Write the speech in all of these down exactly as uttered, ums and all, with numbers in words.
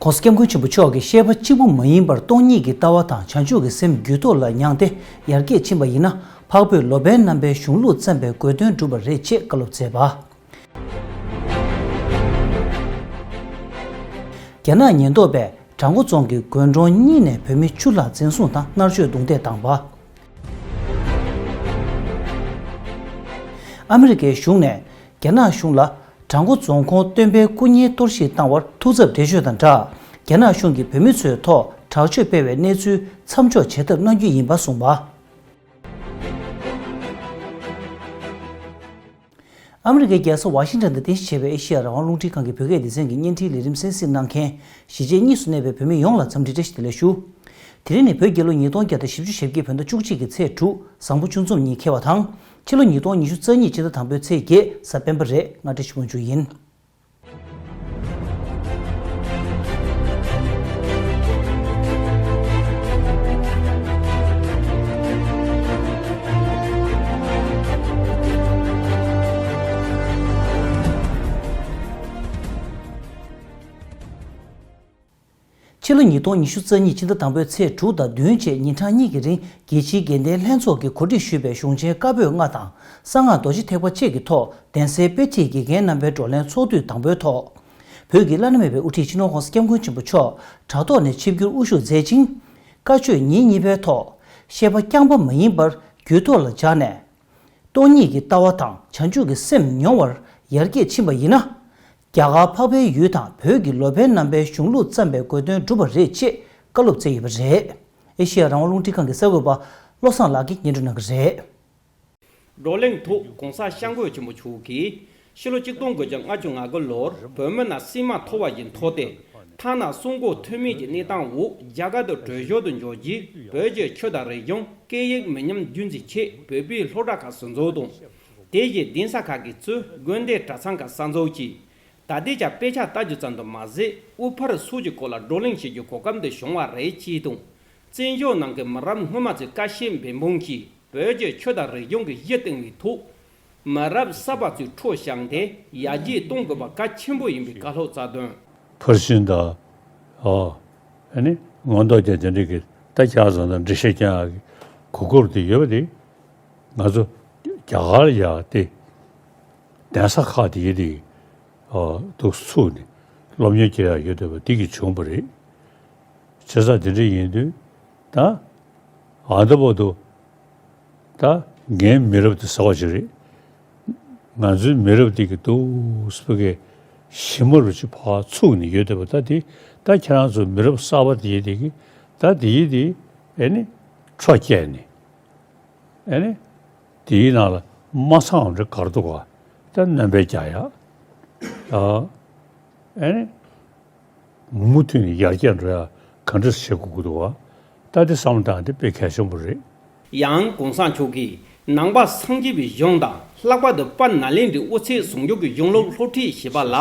༸གོང་ས་༸སྐྱབས་མགོན་ཆེན་པོ་མཆོག་གིས་བཤད་པ་གཅིག་པུ་མ་ཡིན་པར་སྟོང་ཉིད་ཀྱི་ལྟ་བ་དང་བྱང་ཆུབ་ཀྱི་སེམས་རྒྱུད་ཐོག་ལ་མྱངས་ཏེ་ཡར་རྒྱས་ཕྱིན་པ་ཡིན་ན། འཕགས་བོད་ལོ་པཎ་རྣམ་པའི་གཞུང་ལུགས་བརྩམས་པའི་དགོས་དོན་འགྲུབ་པ་རེད་ཅེས་བཀའ་སློབ་སྩལ་བ། རྒྱ་ནག་ཉེན་རྟོག་པས་བྲག་འགོ་རྫོང་གི་དགོན་གྲོང་གཉིས་ནས་བོད་མི་བཅུ་ལྷག་འཛིན་བཟུང་དང་མནར་གཅོད་རྡུང་རྡེག་བཏང་བ། ཨ་མི་རི་ཀའི་གཞུང་ནས་རྒྱ་ནག་གཞུང་ལ་བྲག་འགོ་རྫོང་ཁོངས་སྟོན་པའི་སྐུ་བརྙན་གཏོར་བཤིག་བཏང་བར་ཐུགས་འཚབ་འགྲེལ་བརྗོད་དང་སྦྲགས། རྒྱ་ནག་གཞུང་གིས་བོད་མི་ཚོའི་ཐོག་དྲག་སྤྱོད་སྤེལ་བའི་གནས་ཚུལ་མཚམས་འཇོག་བྱེད་ཐབས་གནང་རྒྱུ་ཡིན་པ་གསུངས་པ། ཨ་མི་རི་ཀའི་རྒྱལ་ས་ཝ་ཤིང་ཊོན་དུ་རྟེན་གཞི་བྱས་པའི་ཨེ་ཤེ་ཡ་རང་དབང་རླུང་འཕྲིན་ཁང་གི་བོད་སྐད་སྡེ་ཚན་གྱི་བརྙན་འཕྲིན་ལས་རིམ་གསན་གཟིགས་གནང་མཁན་གཞིས་བྱེས་གཉིས་སུ་གནས་པའི་བོད་མི་ཡོངས་ལ་འཚམས་འདྲི་བཀྲ་ཤིས་བདེ་ལེགས་ཞུ། དེ་རིང་ནི་བོད་རྒྱལ་ལོ་ཉིས་སྟོང་བརྒྱ་དང་བཞི་བཅུ་ཞེ་བརྒྱད་བོད་ཟླ་བཅུ་གཅིག་གི་ཚེས་དྲུག་བཟང་པོ་ཆུ་འཛོམས་ཉིན་འཁེལ་བ་དང་། ཕྱི་ལོ་ཉིས་སྟོང་ཉི་ཤུ་རྩ་གཉིས་སྤྱི་ཟླ་དང་པོའི་ཚེས་བརྒྱད་གཟའ་སྤེན་པ་རེད། ང་བཀྲ་ཤིས་དབང་ཕྱུག་ཡིན། ཕྱི་ལོ་ཉིས་སྟོང་ཉི་ཤུ་རྩ་གཉིས་ཕྱི་ཟླ་དང་པོའི་ཚེས་དྲུག་དང་བདུན་བཅས་ཉིན་གྲངས་གཉིས་ཀྱི་རིང་རྒྱལ་སྤྱིའི་དགེ་ལྡན་ལྷན་ཚོགས་ཀྱིས་གོ་སྒྲིག་ཞུས་པའི་གཞུང་ཆེན་བཀའ་པོད་ལྔ་དང་གསང་སྔགས་རྡོ་རྗེ་ཐེག་པ་བཅས་ཀྱི་ཐོག་གདན་སའི་དཔེ་ཁྲིད་དགེ་རྒན་རྣམ་པའི་བགྲོ་གླེང་ཚོགས་འདུའི་དང་པོའི་ཐོག་བོད་ཀྱི་བླ་ན་མེད་པའི་དབུ་ཁྲིད་སྤྱི་ནོར་༸གོང་ས་༸སྐྱབས་མགོན་ཆེན་པོ་མཆོག་དྲ་ཐོག་ནས་ཆིབས་བསྒྱུར་དབུ་བཞུགས་མཛད་ཅིང་། བཀའ་ཆོས་ཉིན་གཉིས་པའི་ཐོག་བཤད་པ་རྐྱང་པ་མ་ཡིན་པར་རྒྱུད་ཐོག་ལ་སྦྱར་ནས། སྟོང་ཉིད་ཀྱི་ལྟ་བ་དང་བྱང་ཆུབ་ཀྱི་སེམས་མྱོང་བར་ཡར་རྒྱས་ཕྱིན་པ་ཡིན་ན། རྒྱ་གར་འཕགས་པའི་ཡུལ་དང་བོད་ཀྱི་ལོ་པཎ་རྣམ་པའི་གཞུང་ལུགས་བརྩམས་པའི་དགོས་དོན་འགྲུབ་པ་རེད་ཅེས་བཀའ་སློབ་སྩལ་ཡོད་པ་རེད། ཨེ་ཤེ་ཡ་རང་དབང་རླུང་འཕྲིན་ཁང་གི་གསར་འགོད་པ་བློ་བཟང་ལགས་ཀྱིས་སྙན་སྒྲོན་གནང་གི་རེད། བགྲོ་གླེང་ཐོག་༸གོང་ས་༸སྐྱབས་མགོན་ཆེན་པོ་མཆོག་གིས། ཕྱི་ལོ་ཆིག་སྟོང་དགུ་བརྒྱ་ལྔ་བཅུ་ང་དགུ་ལོར་བོད་མི་རྣམས་བསྲེས་མ་ཐོར་བ་བཞིན་ཐོར་ཏེ། ཐ་ན་སྲུང་འཁོར་མཐུན་མིན་གྱི་གནས་སྟངས་འོག་རྒྱ་གར་དུ་བྲོས་བྱོལ་དུ་འབྱོར་རྗེས། བོད་ཀྱི་ཆོས་དང་རིག་གཞུང་། སྐད་ཡིག་མི་ཉམས་རྒྱུན་འཛིན་ཆེད་བོད་པའི་སློབ་གྲྭ་ཁག་ཟུར་འཛུགས་དང་། དེ་བཞིན་གདན་ས་ཁག་གིས་གཙོས་དགོན་སྡེ་གྲྭ་ཚང་ཁག་གསར་འཛུགས་ཀྱིས། ད་ལྟའི་ཆར་དཔེ་ཆ་ལྟ་རྒྱུ་ཙམ་དུ་མ་ཟད། དབུ་ཕར་སོགས་ཀྱི་སྐོར་ལ་བགྲོ་གླེང་བྱེད་རྒྱུའི་གོ་སྐབས་འདི་བྱུང་བ་རེད་ཅེས་དང་། བཙན་བྱོལ་ནང་གི་མི་རབས་སྔོན་མ་ཚོས་ཁ་ཞེ་འབད་འབུངས་ཀྱིས་བོད་ཀྱི་ཆོས་དང་རིག་གཞུང་གི་གཞི་བཏིང་བའི་ཐོག་མི་རབས་གསར་པ་ཚོས་ཁྲོ་བཞེངས་ཏེ་ཡར་རྒྱས་གཏོང་དགོས་པ་གལ་ཆེན་པོ་ཡིན་པའི་བཀའ་སློབ་སྩལ་དོན། ཕར་ཕྱིན་དང་། ཨོ། ཨ་ནི་མངོན་རྟོགས་ཀྱི་དེ་འདྲ་གི་ད་ཁྱེད་རང་ཚོ་ལ་འགྲེལ་བཤད་རྒྱག་གི་གོ་སྐབས་དེ་ཡོད་པ་དེ། ང་ཚོ་རྒྱ་གར་ཡག་དེ་གདན་ས་ཁག་དེ་ཡོད་དེ། ཨོ། འདུག་ཚུགས་ནས་སློབ་གཉེར་བྱེད་ཡག་ཡོད་བསྡད་པ་དེ་གི་བྱུང་བ་རེད། བྱས་ཙང་དེ་འདྲ་ཡིན་དུས་ད་ཨ་ད་པོ་འདུག་ད་ངའི་མི་རབས་དེ་ཟེར་བ་ཞིག་རེད། ང་ཚོའི་མི་རབས་དེ་གི་འདུག་སེ་ཕ་གི་ཞི་མ་རུ་ཅིག་ཕར་ཚུགས་ནས་ཡོད་བསྡད་པ་ད་དེ་ད་ཁྱེད་རང་ཚོ་མི་རབས་གསར་པ་དེ་ཡི་དེ་གི་ད་དེ་ཡི་དེ་ཨེ་ནི་ཁྲོ་སྐྱེས་ནས། ཨེ་ནི། དེའི་ནང་ལ་མ་ཚང་བ་འདྲ་ག་རེ་འདུག་ག་ད་སྣོན་པ་རྒྱག་ཡག་ཨ། ཨེ་ནི། མུ་མཐུད་ནས་ཡར་རྒྱས་འགྲོ་ཡག་ག་འདྲ་བྱེད་དགོས་ཀྱི་འདུག་ག་ད་དེ་བསམ་བློ་བཏང་དེ་དཔེ་གལ་ཆེན་པོ་རེད། ཡང་༸གོང་ས་མཆོག་གིས་ནང་པ་སངས་རྒྱས་པའི་གཞུང་དང་ལྷག་པར་དུ་དཔལ་ནཱ་ལེནྡྲའི་དབུ་ཚད་ཟུང་འཇུག་གི་གཞུང་ལུགས་སློབ་ཁྲིད་བྱེད་པ་ལ་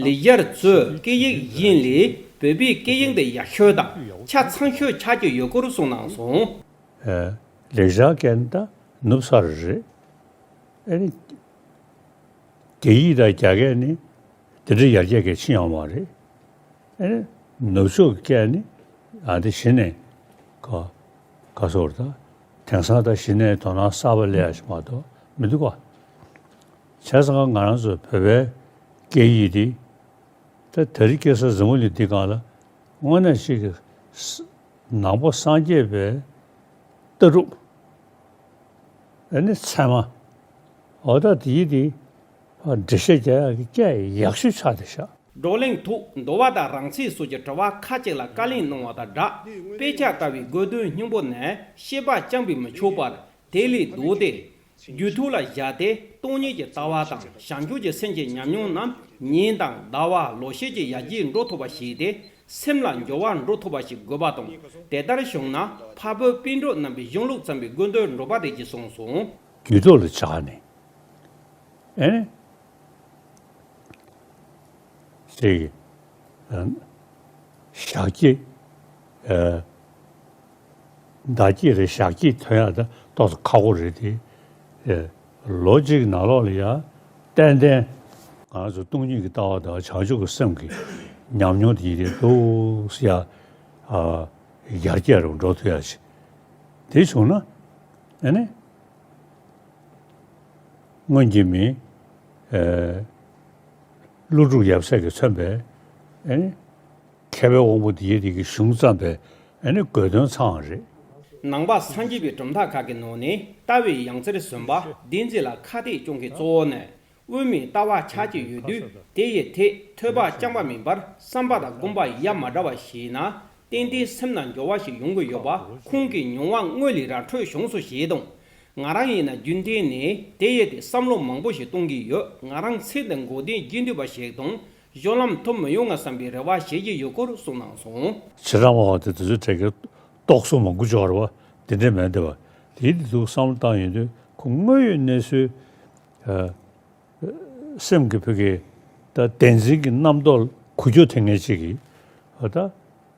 ལེགས་སྦྱར་གཙོས་སྐད་ཡིག་གཞན་ལས་བོད་པའི་སྐད་ཡིག་འདི་ཡག་ཤོས་དང་ཆ་ཚང་ཤོས་ཆགས་ཀྱི་ཡོད་སྐོར་གསུངས་གནང་སོང་། ལེགས་སྦྱར་སྐད་ནི་ད་ནུབ་ས་རུ་རེད། ཨེ་ནི། རྒྱ་ཡིག་དང་རྒྱ་སྐད་ནི་དེ་འདྲ་ཡར་རྒྱས་གལ་ཕྱིན་ཡོད་མ་རེད། ཨེ་ནི། ནུབ་ཕྱོགས་ཀྱི་སྐད་ནི་ཨ་འདི་གཞི་ནས་ག་ག་སོགས་ད་དེང་སང་ད་གཞི་ནས་དོ་སྣང་གསར་པ་སླེབས་ཡག་ཞིག་མ་གཏོགས་མི་འདུག་ག་བྱས་ཙང་ང་རང་ཚོ་བོད་པའི་སྐད་ཡིག་འདི། ད་དེ་རིང་ཁ་སང་འཛམ་བུ་གླིང་འདི་སྒང་ལ་དངོས་གནས་ཅིག་གི་ནང་པ་སངས་རྒྱས་པའི་ལྟ་གྲུབ། ཨ་ནི་ཚད་མ། འོ་ད་དེ་ཡི་དེ་འགྲེལ་བཤད་རྒྱག་ཡག་གི་སྐད་ཡག་ཤོས་ཆགས་བསྡད་ཤག་བགྲོ་གླེང་ཐོག་འདུལ་བ་དང་རང་ཚིག་སོགས་ཀྱི་དྲི་བ་ཁག་ཅིག་ལ་བཀའ་ལན་གནང་བ་དང་སྦྲགས། དཔེ་ཆ་ལྟ་བའི་དགོས་དོན་སྙིང་པོ་ནི་བཤད་པ་རྐྱང་པས་མི་ཆོག་པར། དེ་ལས་ལྡོག་སྟེ། རྒྱུད་ཐོག་ལ་བཞག་སྟེ་སྟོང་ཉིད་ཀྱི་ལྟ་བ་དང་བྱང་ཆུབ་ཀྱི་སེམས་ཀྱི་ཉམས་མྱོང་རྣམས་ཉིན་དང་ཟླ་བ་ལོ་ཤས་ཀྱི་ཡར་རྒྱས་འགྲོ་ཐུབ་པ་ཞིག་སྟེ་སེམས་ལ་འགྱུར་བ་འགྲོ་ཐུབ་པ་ཞིག་དགོས་པ་དང་། དེ་ལྟར་བྱུང་ན་འཕགས་བོད་པཎ་གྲུབ་རྣམ་པའི་གཞུང་ལུགས་བརྩམས་པའི་དགོས་དོན་འགྲུབ་པ་རེད་ཅེས་གསུངས་སོང་། རྒྱུད་ཐོག་ལ་བཞག་ནས། ཨེ་ནི། ཅིག་ཨ། ཞག་གཅིག་ཨ། ཟླ་གཅིག་རེ་ཞག་གཅིག་ཐོན་ཡག་ད་ཏོག་ཙམ་ཁག་པོ་རེད་དེ། ཨ། ལོ་གཅིག་གི་ནང་ལོགས་ལ་ཡ་ཏན་ཏན་ང་ཚོ་སྟོང་ཉིད་ཀྱི་ལྟ་བ་དང་བྱང་ཆུབ་ཀྱི་སེམས་ཀྱི་ ཉམས་མྱོང་དེ་ཡིན་དེ་འདུག་ཡ། ཨ། ཡར་རྒྱས་རུ་འགྲོ་ཐུབ་ཡ་ཞིག་དེ་བྱུང་ན། ཨ་ནི། སྔོན་གྱི་མི། ཨེ། ཀླུ་སྒྲུབ་ཡབ་སྲས་ཀྱིས་མཚོན་པའི། ཨེ། མཁས་པའི་དབང་པོ་འདི་ཡི་དེ་གི་གཞུང་བརྩམས་པའི། ཨེ་ནི་དགོས་དོན་ཚང་བ་རེད། ནང་པ་སངས་རྒྱས་པའི་གྲུབ་མཐའ་ཁག་གི་ནང་ནས་ལྟ་བའི་ཡང་རྩེར་སོན་པ་བདེན་འཛིན་ལ་ཁ་གཏད་གཅོག་མཁན་གཙོ་བོ་ནི། དབུ་མའི་ལྟ་བ་ཆགས་ཀྱི་ཡོད་དུས་དེ་ཡི་ཐད་ཐོས་པ་རྐྱང་པ་མིན་པར་བསམ་པ་དང་སྒོམ་པ་ཡ་མ་འདྲ་བ་ཞིག་ཡིན་ན། ཏན་ཏན་སེམས་ནང་འགྱུར་བ་ཞིག་ཡོང་གི་ཡོད་པ་ཁོང་གིས་མྱོང་བ་དངོས་ལས་ར་འཕྲོད་བྱུང་སོང་ཞེས་དང་། ང་རང་ཡིན་ན་རྒྱུན་གཏན་ནས་དེ་ཡི་ཐད་བསམ་བློ་མང་པོ་ཞིག་གཏོང་གི་ཡོད། ང་རང་ཚེ་འདི་འགོག་བདེན་སྐྱེ་འདོད་པ་ཞིག་དང་། གཞུང་ལམ་ཐོབ་མི་ཡོང་ང་བསམ་པའི་རེ་བ་བྱེད་ཀྱི་ཡོད་སྐོར་གསུངས་གནང་སོང་། བྱེ་བྲག་སྨྲ་བ་དེ་དུས་ཚོད་སྤྲད་ཀྱི་རྟོག་བཟོ་མང་པོ་འཇོག་རེད་བ། དེ་འདྲས་མེད་འདི་བ། དེའི་དེ་དུས་བསམ་བློ་བཏང་ཡོང་དུས་ཁོ་དངོས་ཡོད་གནས་ཚུལ། ཨ། སེམས་ཀྱི་ཕུགས་ཀྱི་ད་བདེན་འཛིན་གྱི་རྣམ་རྟོག་འགུལ་སྐྱོད་ཐེབས་མཁན་ཅིག་གིས། ཨ། ད།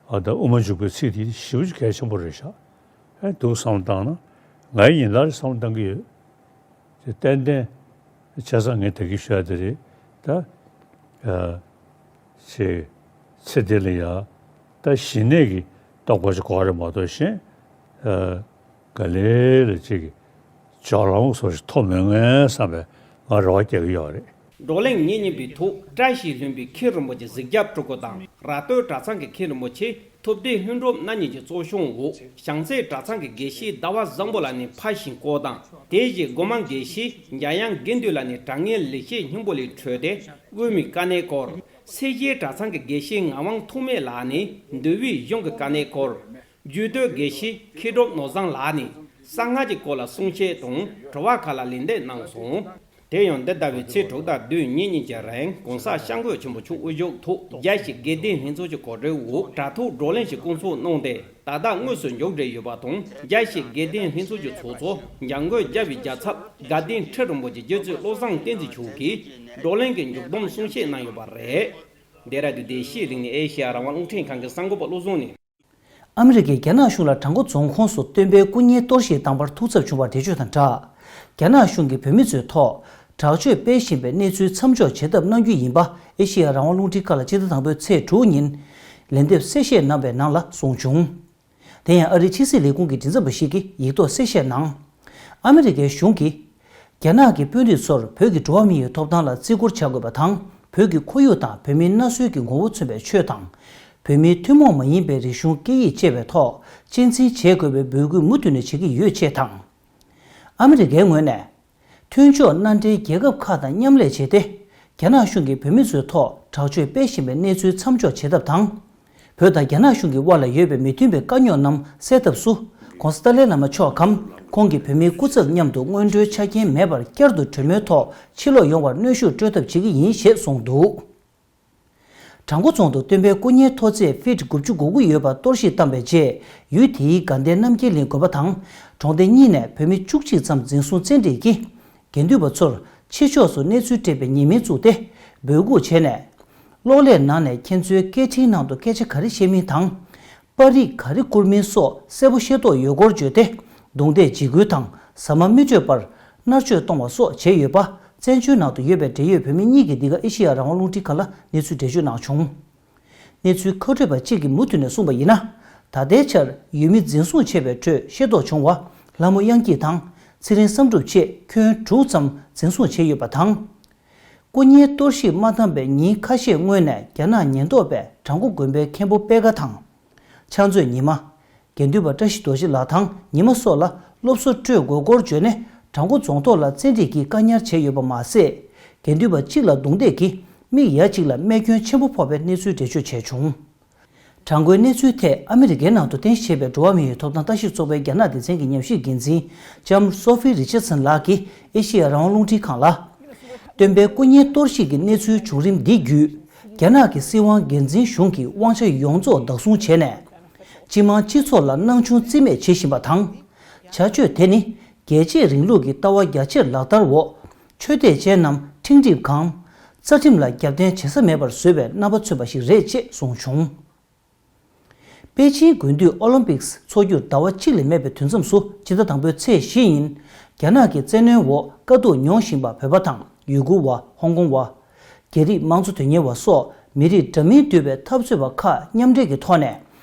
ཨ། ད་དབུ་མ་འཇུག་པའི་ཚིག་དེ་ཞེ་པོ་ཅིག་གལ་ཆེན་པོ་རེད་ཤག་ཨེ། འདུག་བསམ་བློ་བཏང་ན། ང་ཡིན་ལ་བསམ་བློ་བཏང་གི་ཡོད། དེ་ཏན་ཏན་བྱས་ཙང་ངས་ད་གིན་ཞུ་ཡ་དེ་རེད། ད། ཨ། ཅིག་ཚེ་འདི་ལ་ཡ། ད་ཞི་གནས་ཀྱི་རྟོགས་པ་ཞིག་དགོས་རེད་མ་གཏོགས་གཞན། ཨ། ག་ལེ་ལ་ཅིག་སྦྱོར་ལམ་སོགས་ཤིག་ཐོབ་མི་ངེས་བསམ་པའི་ང་རེ་བ་རྒྱག་གི་ཡོད་རེད། བགྲོ་གླེང་ཉིན་གཉིས་པའི་ཐོག་བཀྲ་ཤིས་ལྷུན་པོའི་མཁན་རིན་པོ་ཆེ་གཟིགས་རྒྱབ་སྤྲུལ་སྐུ་དང་ར་སྟོད་གྲྭ་ཚང་གི་མཁན་རིན་པོ་ཆེ་ཐུབ་བསྟན་ལྷུན་གྲུབ་རྣམ་གཉིས་ཀྱི་གཙོ་སྐྱོང་འོག་བྱང་རྩེ་གྲྭ་ཚང་གི་དགེ་བཤེས་ཟླ་བ་བཟང་པོ་ལགས་ནས་ཕར་ཕྱིན་སྐོར་དང་། དེ་བཞིན་སྒོ་མང་དགེ་བཤེས་འཇམ་དབྱངས་དགེ་འདུན་ལགས་ནས་དྲང་ངེས་ལེགས་བཤད་སྙིང་པོ་ལས་འཕྲོས་ཏེ་དབུ་མའི་དཀའ་གནད་སྐོར། སེར་བྱེས་གྲྭ་ཚང་གི་དགེ་བཤེས་ངག་དབང་ཐོགས་མེད་ལགས་ནས་འདུལ་བའི་གཞུང་གི་དཀའ་གནད་སྐོར། རྒྱུད་སྟོད་དགེ་བཤེས་མཁས་གྲུབ་ནོར་བཟང་ལགས་ནས་གསང་སྔགས་ཀྱི་སྐོར་ལ་གསུང་བཤད་དང་དྲི་བ་ཁག་ལ་ལན་འདེབས་གནང་སོང་། དེ་ཡང་འདི་ཟླ་བའི་ཚེས་དྲུག་དང་བདུན་ཉིན་གཉིས་ཀྱི་རིང་༸གོང་ས་༸སྐྱབས་མགོན་ཆེན་པོ་མཆོག་དབུ་བཞུགས་ཐོག་རྒྱལ་སྤྱིའི་དགེ་ལྡན་ལྷན་ཚོགས་ཀྱི་གོ་སྒྲིག་འོག་དྲ་ཐོག་བགྲོ་གླེང་ཞིག་བསྐོང་ཚོགས་གནང་སྟེ། ད་ལྟ་དངོས་སུ་མཇུག་སྒྲིལ་ཡོད་པ་དང་། རྒྱལ་སྤྱིའི་དགེ་ལྡན་ལྷན་ཚོགས་ཀྱི་ཚོགས་གཙོ་འཇམ་མགོན་རྒྱལ་བའི་རྒྱལ་ཚབ་དགའ་ལྡན་ཁྲི་རིན་པོ་ཆེ་རྒྱལ་གཙོས་བློ་བཟང་བསྟན་འཛིན་མཆོག་གིས་བགྲོ་གླེང་གི་མཇུག་བསྡོམས་གསུང་བཤད་གནང་ཡོད་པ་རེད། འདི་ར་དུ་བདེ་སྐྱིད་གླིང་ནས་ཨེ་ཤེ་ཡ་རང་དབང་རླུང་འཕྲིན་ཁང་གི་གསར་འགོད་པ་བློ་བཟང་ནས། ཨ་མི་རི་ཀས་རྒྱ་ནག་གཞུང་ལ་བྲག་འགོ་རྫོང་ཁོངས་སུ་སྟོན་པའི་སྐུ་བརྙན་གཏོར་བཤིག་བཏང་པར་ཐུགས་འཚབ་བྱུང་བ་འགྲེལ་བརྗོད་དང་སྦྲགས། རྒྱ་ནག་གཞུང་གིས་བོད་མི་ཚོའི་ཐོག་དྲག་སྤྱོད་སྤེལ་བཞིན་པའི་གནས་ཚུལ་མཚམས་འཇོག་བྱེད་ཐབས་གནང་རྒྱུ་ཡིན་པ་ཨེ་ཤེ་ཡ་རང་དབང་རླུང་འཕྲིན་ཁང་ལ་སྤྱི་ཟླ་དང་པོའི་ཚེས་དྲུག་ཉིན་ལན་འདེབས་གསལ་བཤད་གནང་བའི་ནང་ལ་གསུངས་བྱུང་། དེ་ཡང་ཨ་རིའི་ཕྱི་སྲིད་ལས་ཁུངས་ཀྱི་མགྲིན་ཚབ་པ་ཞིག་གིས་ཡིག་ཐོག་གསལ་བཤད་ནང་། ཨ་མི་རི་ཀའི་གཞུང་གིས། རྒྱ་ནག་གི་དཔོན་རིགས་ཚོར་བོད་ཀྱི་འགྲོ་བ་མིའི་ཐོབ་ཐང་ལ་བརྩི་བཀུར་བྱ་དགོས་པ་དང་། བོད་ཀྱི་ཁོར་ཡུག་དང་བོད་མིའི་གནའ་སྲོལ་གྱི་ངོ་བོ་མཚོན་པའི་ཆོས་དང་། བོད་མིའི་ཐུན་མོང་མ་ཡིན་པའི་རིག་གཞུང་སྐད་ཡིག་བཅས་པའི་ཐོག་གཅེས་འཛིན་བྱེད་དགོས་པའི་འབོད་སྐུལ་མུ་མཐུད་ནས་བྱེད་ཀྱི་ཡོད་ཅེས་དང་། ཨ་མི་རི་ཀའི་ངོས་ནས། མཐུན་ཕྱོགས་མནའ་འབྲེལ་རྒྱལ་ཁབ་ཁག་དང་མཉམ་ལས་བྱས་ཏེ། རྒྱ་ནག་གཞུང་གིས་བོད་མི་ཚོའི་ཐོག་དྲག་སྤྱོད་སྤེལ་བཞིན་པའི་གནས་ཚུལ་མཚམས་འཇོག་བྱེད་ཐབས་དང་། བོད་དང་རྒྱ་ནག་གཞུང་གི་དབར་ལ་ཡོད་པའི་མི་མཐུན་པའི་དཀའ་རྙོག་རྣམས་སེལ་ཐབས་སུ། ༸གོང་ས་ཏཱ་ལའི་བླ་མ་མཆོག་གམ། ཁོང་གི་བོད་མིའི་སྐུ་ཚབ་མཉམ་དུ་སྔོན་འགྲོའི་ཆ་རྐྱེན་མེད་པར་བསྐྱར་དུ་གྲོས་མོལ་ཐོག་ཕྱིར་ལོག་ཡོང་བར་གནོན་ཤུགས་སྤྲོད་ཐབས་བྱེད་ཀྱི་ཡིན་ཞེས་གསུངས་འདུག་བྲག་འགོ་རྫོང་དུ་སྟོན་པའི་སྐུ་བརྙན་མཐོ་ཚད་ཕིཊ་དགུ་བཅུ་གོ་དགུ་ཡོད་པ་གཏོར་བཤིག་བཏང་བའི་རྗེས། ཡུལ་དེའི་དགའ་ལྡན་རྣམ་རྒྱལ་གླིང་དགོན་པ་དང་། གྲོང་སྡེ་གཉིས་ནས་བོད་མི་བཅུ་གཅིག་ཙམ་འཛིན་བཟུང་བཙན་ཁྲིད་ཀྱིས། དགེ་འདུན་པ་ཚོར་ཕྱི་ཕྱོགས་སུ་གནས་ཚུལ་སྤྲད་པའི་ཉེས་མིང་བཙུགས་ཏེ། འབོད་འགུག་བྱས་ནས། གློག་ཀླད་ནང་ནས་ཁྱེད་ཚོའི་སྐད་འཕྲིན་ནང་དུ་སྐད་ཆ་ག་རེ་བཤད་མིན་དང་། པར་རིས་ག་རེ་བསྐུར་མིན་སོགས་གསལ་པོ་ཤེས་རྟོགས་ཡོད་སྐོར་བརྗོད་དེ། རྡུང་རྡེག་འཇིགས་སྐུལ་དང་ཟ་མ་མི་སྤྱོད་པར་མནར་གཅོད་གཏོང་བ་སོགས་བྱས་ཡོད་པ། བཙན་བྱོལ་ནང་དུ་ཡོད་པའི་འབྲེལ་ཡོད་བོད་མི་གཉིས་ཀྱིས་འདི་ག་ཨེ་ཤེ་ཡ་རང་དབང་རླུང་འཕྲིན་ཁང་ལ་གནས་ཚུལ་འགྲེལ་བརྗོད་གནང་བྱུང་། གནས་ཚུལ་ཁ་སྤྲོད་པ་གཅིག་གིས་མུ་མཐུད་ནས་གསུངས་པ་ཡིན་ན། ད་ལྟའི་ཆར་ཡུལ་མི་འཛིན་བཟུང་བྱས་པའི་ཁྲོད་ཤེས་རྟོགས་བྱུང་བ། ལྷ་མོ་གཡང་སྐྱིད་དང་ཚེ་རིང་བསམ་གྲུབ་བཅས་ཁྱོན་དྲུག་ཙམ་འཛིན་བཟུང་བྱས་ཡོད་པ་དང་། སྐུ་བརྙན་གཏོར་བཤིག་མ་བཏང་པའི་ཉིན་ཁ་ཤས་སྔོན་ནས་རྒྱ་ནག་ཉེན་རྟོག་པས་བྲག་འགོ་དགོན་པའི་མཁན་པོ་པད་དཀར་དང་། ཕྱག་མཛོད་ཉི་མ། དགེ་འདུན་པ་བཀྲ་ཤིས་རྡོ་རྗེ་ལགས་དང་ཉི་མ་སོགས་ལ་སློབ་གསོ་སྤྲོད་དགོས་སྐོར་བརྗོད་ནས་བྲག་འགོ་རྫོང་ཐོག་ལ་བཙན་ཁྲིད་ཀྱིས་བཀག་ཉར་བྱས་ཡོད་པ་མ་ཟད། དགེ་འདུན་པ་གཅིག་ལ་རྡུང་རྡེག་གིས་མིག་ཡ་གཅིག་ལ་རྨས་སྐྱོན་ཆེན་པོ་ཕོག་པའི་གནས་ཚུལ་འགྲེལ་བརྗོད་བྱས་བྱུང་། བྲག་འགོའི་གནས་ཚུལ་ཐད་ཨ་མི་རི་ཀའི་ནང་དུ་རྟེན་གཞི་བྱས་པའི་འགྲོ་བ་མིའི་ཐོབ་ཐང་ལྟ་ཞིབ་ཚོགས་པའི་རྒྱ་ནག་སྡེ་ཚན་གྱི་ཉམས་ཞིབ་འགན་འཛིན་ལྕམ་སོ་ཧྥི་རི་ཆར་སན་ལགས་ཀྱིས་ཨེ་ཤེ་ཡ་རང་དབང་རླུང་འཕྲིན་ཁང་ལ། སྟོན་པའི་སྐུ་བརྙན་གཏོར་བཤིག་གི་གནས་ཚུལ་བྱུང་རིམ་འདི་བརྒྱུད། རྒྱ་ནག་གི་སྲིད་དབང་སྒེར་འཛིན་གཞུང་གིས་དབང་ཆ་ཡོངས་རྫོགས་བདག་བཟུང་བྱས་ནས། སྤྱི་དམངས་སྤྱི་ཚོགས་ལ་སྣང་ཆུང་རྩིས་མེད་བྱེད་བཞིན་པ་དང་། བྱ་སྤྱོད་དེ་ནི་རྒྱལ་གཅེས་རིང་ལུགས་ཀྱི་ལྟ་བ་རྒྱ་ཆེར་ལག་བསྟར་འོག་ཆོས་དད་ཅན་རྣམས་ཁྲིམས་སྒྲིག་གམ་རྩ་ཁྲིམས་ལ་རྒྱབ་རྟེན་བྱེད་ས་མེད་པར་བཟོས་པའི་རྣམ་པ་མཚོན་པ་ཞིག་རེད་ཅེས་གསུངས་བྱུང་། པེ་ཅིན་དགུན་དུས་ཨོ་ལིམ་པིག་སི་འཚོགས་རྒྱུར་ཟླ་བ་གཅིག་ལས་མེད་པའི་དུས་མཚམས་སུ་སྤྱི་ཟླ་དང་པོའི་ཚེས་བཞི་ཉིན། རྒྱ་ནག་གི་བཙན་གནོན་འོག་དཀའ་སྡུག་མྱོང་བཞིན་པ་བོད་པ་དང་ཡུ་གུར་བ། ཧོང་ཀོང་བ། རྒྱ་རིགས་དམངས་གཙོ་དོན་གཉེར་བ་སོགས་ མི་རིགས་འདྲ་མིན་འདུས་པའི་འཐབ་རྩོད་པ་ཁག་མཉམ་འབྲེལ་གྱི་ཐོག་ནས།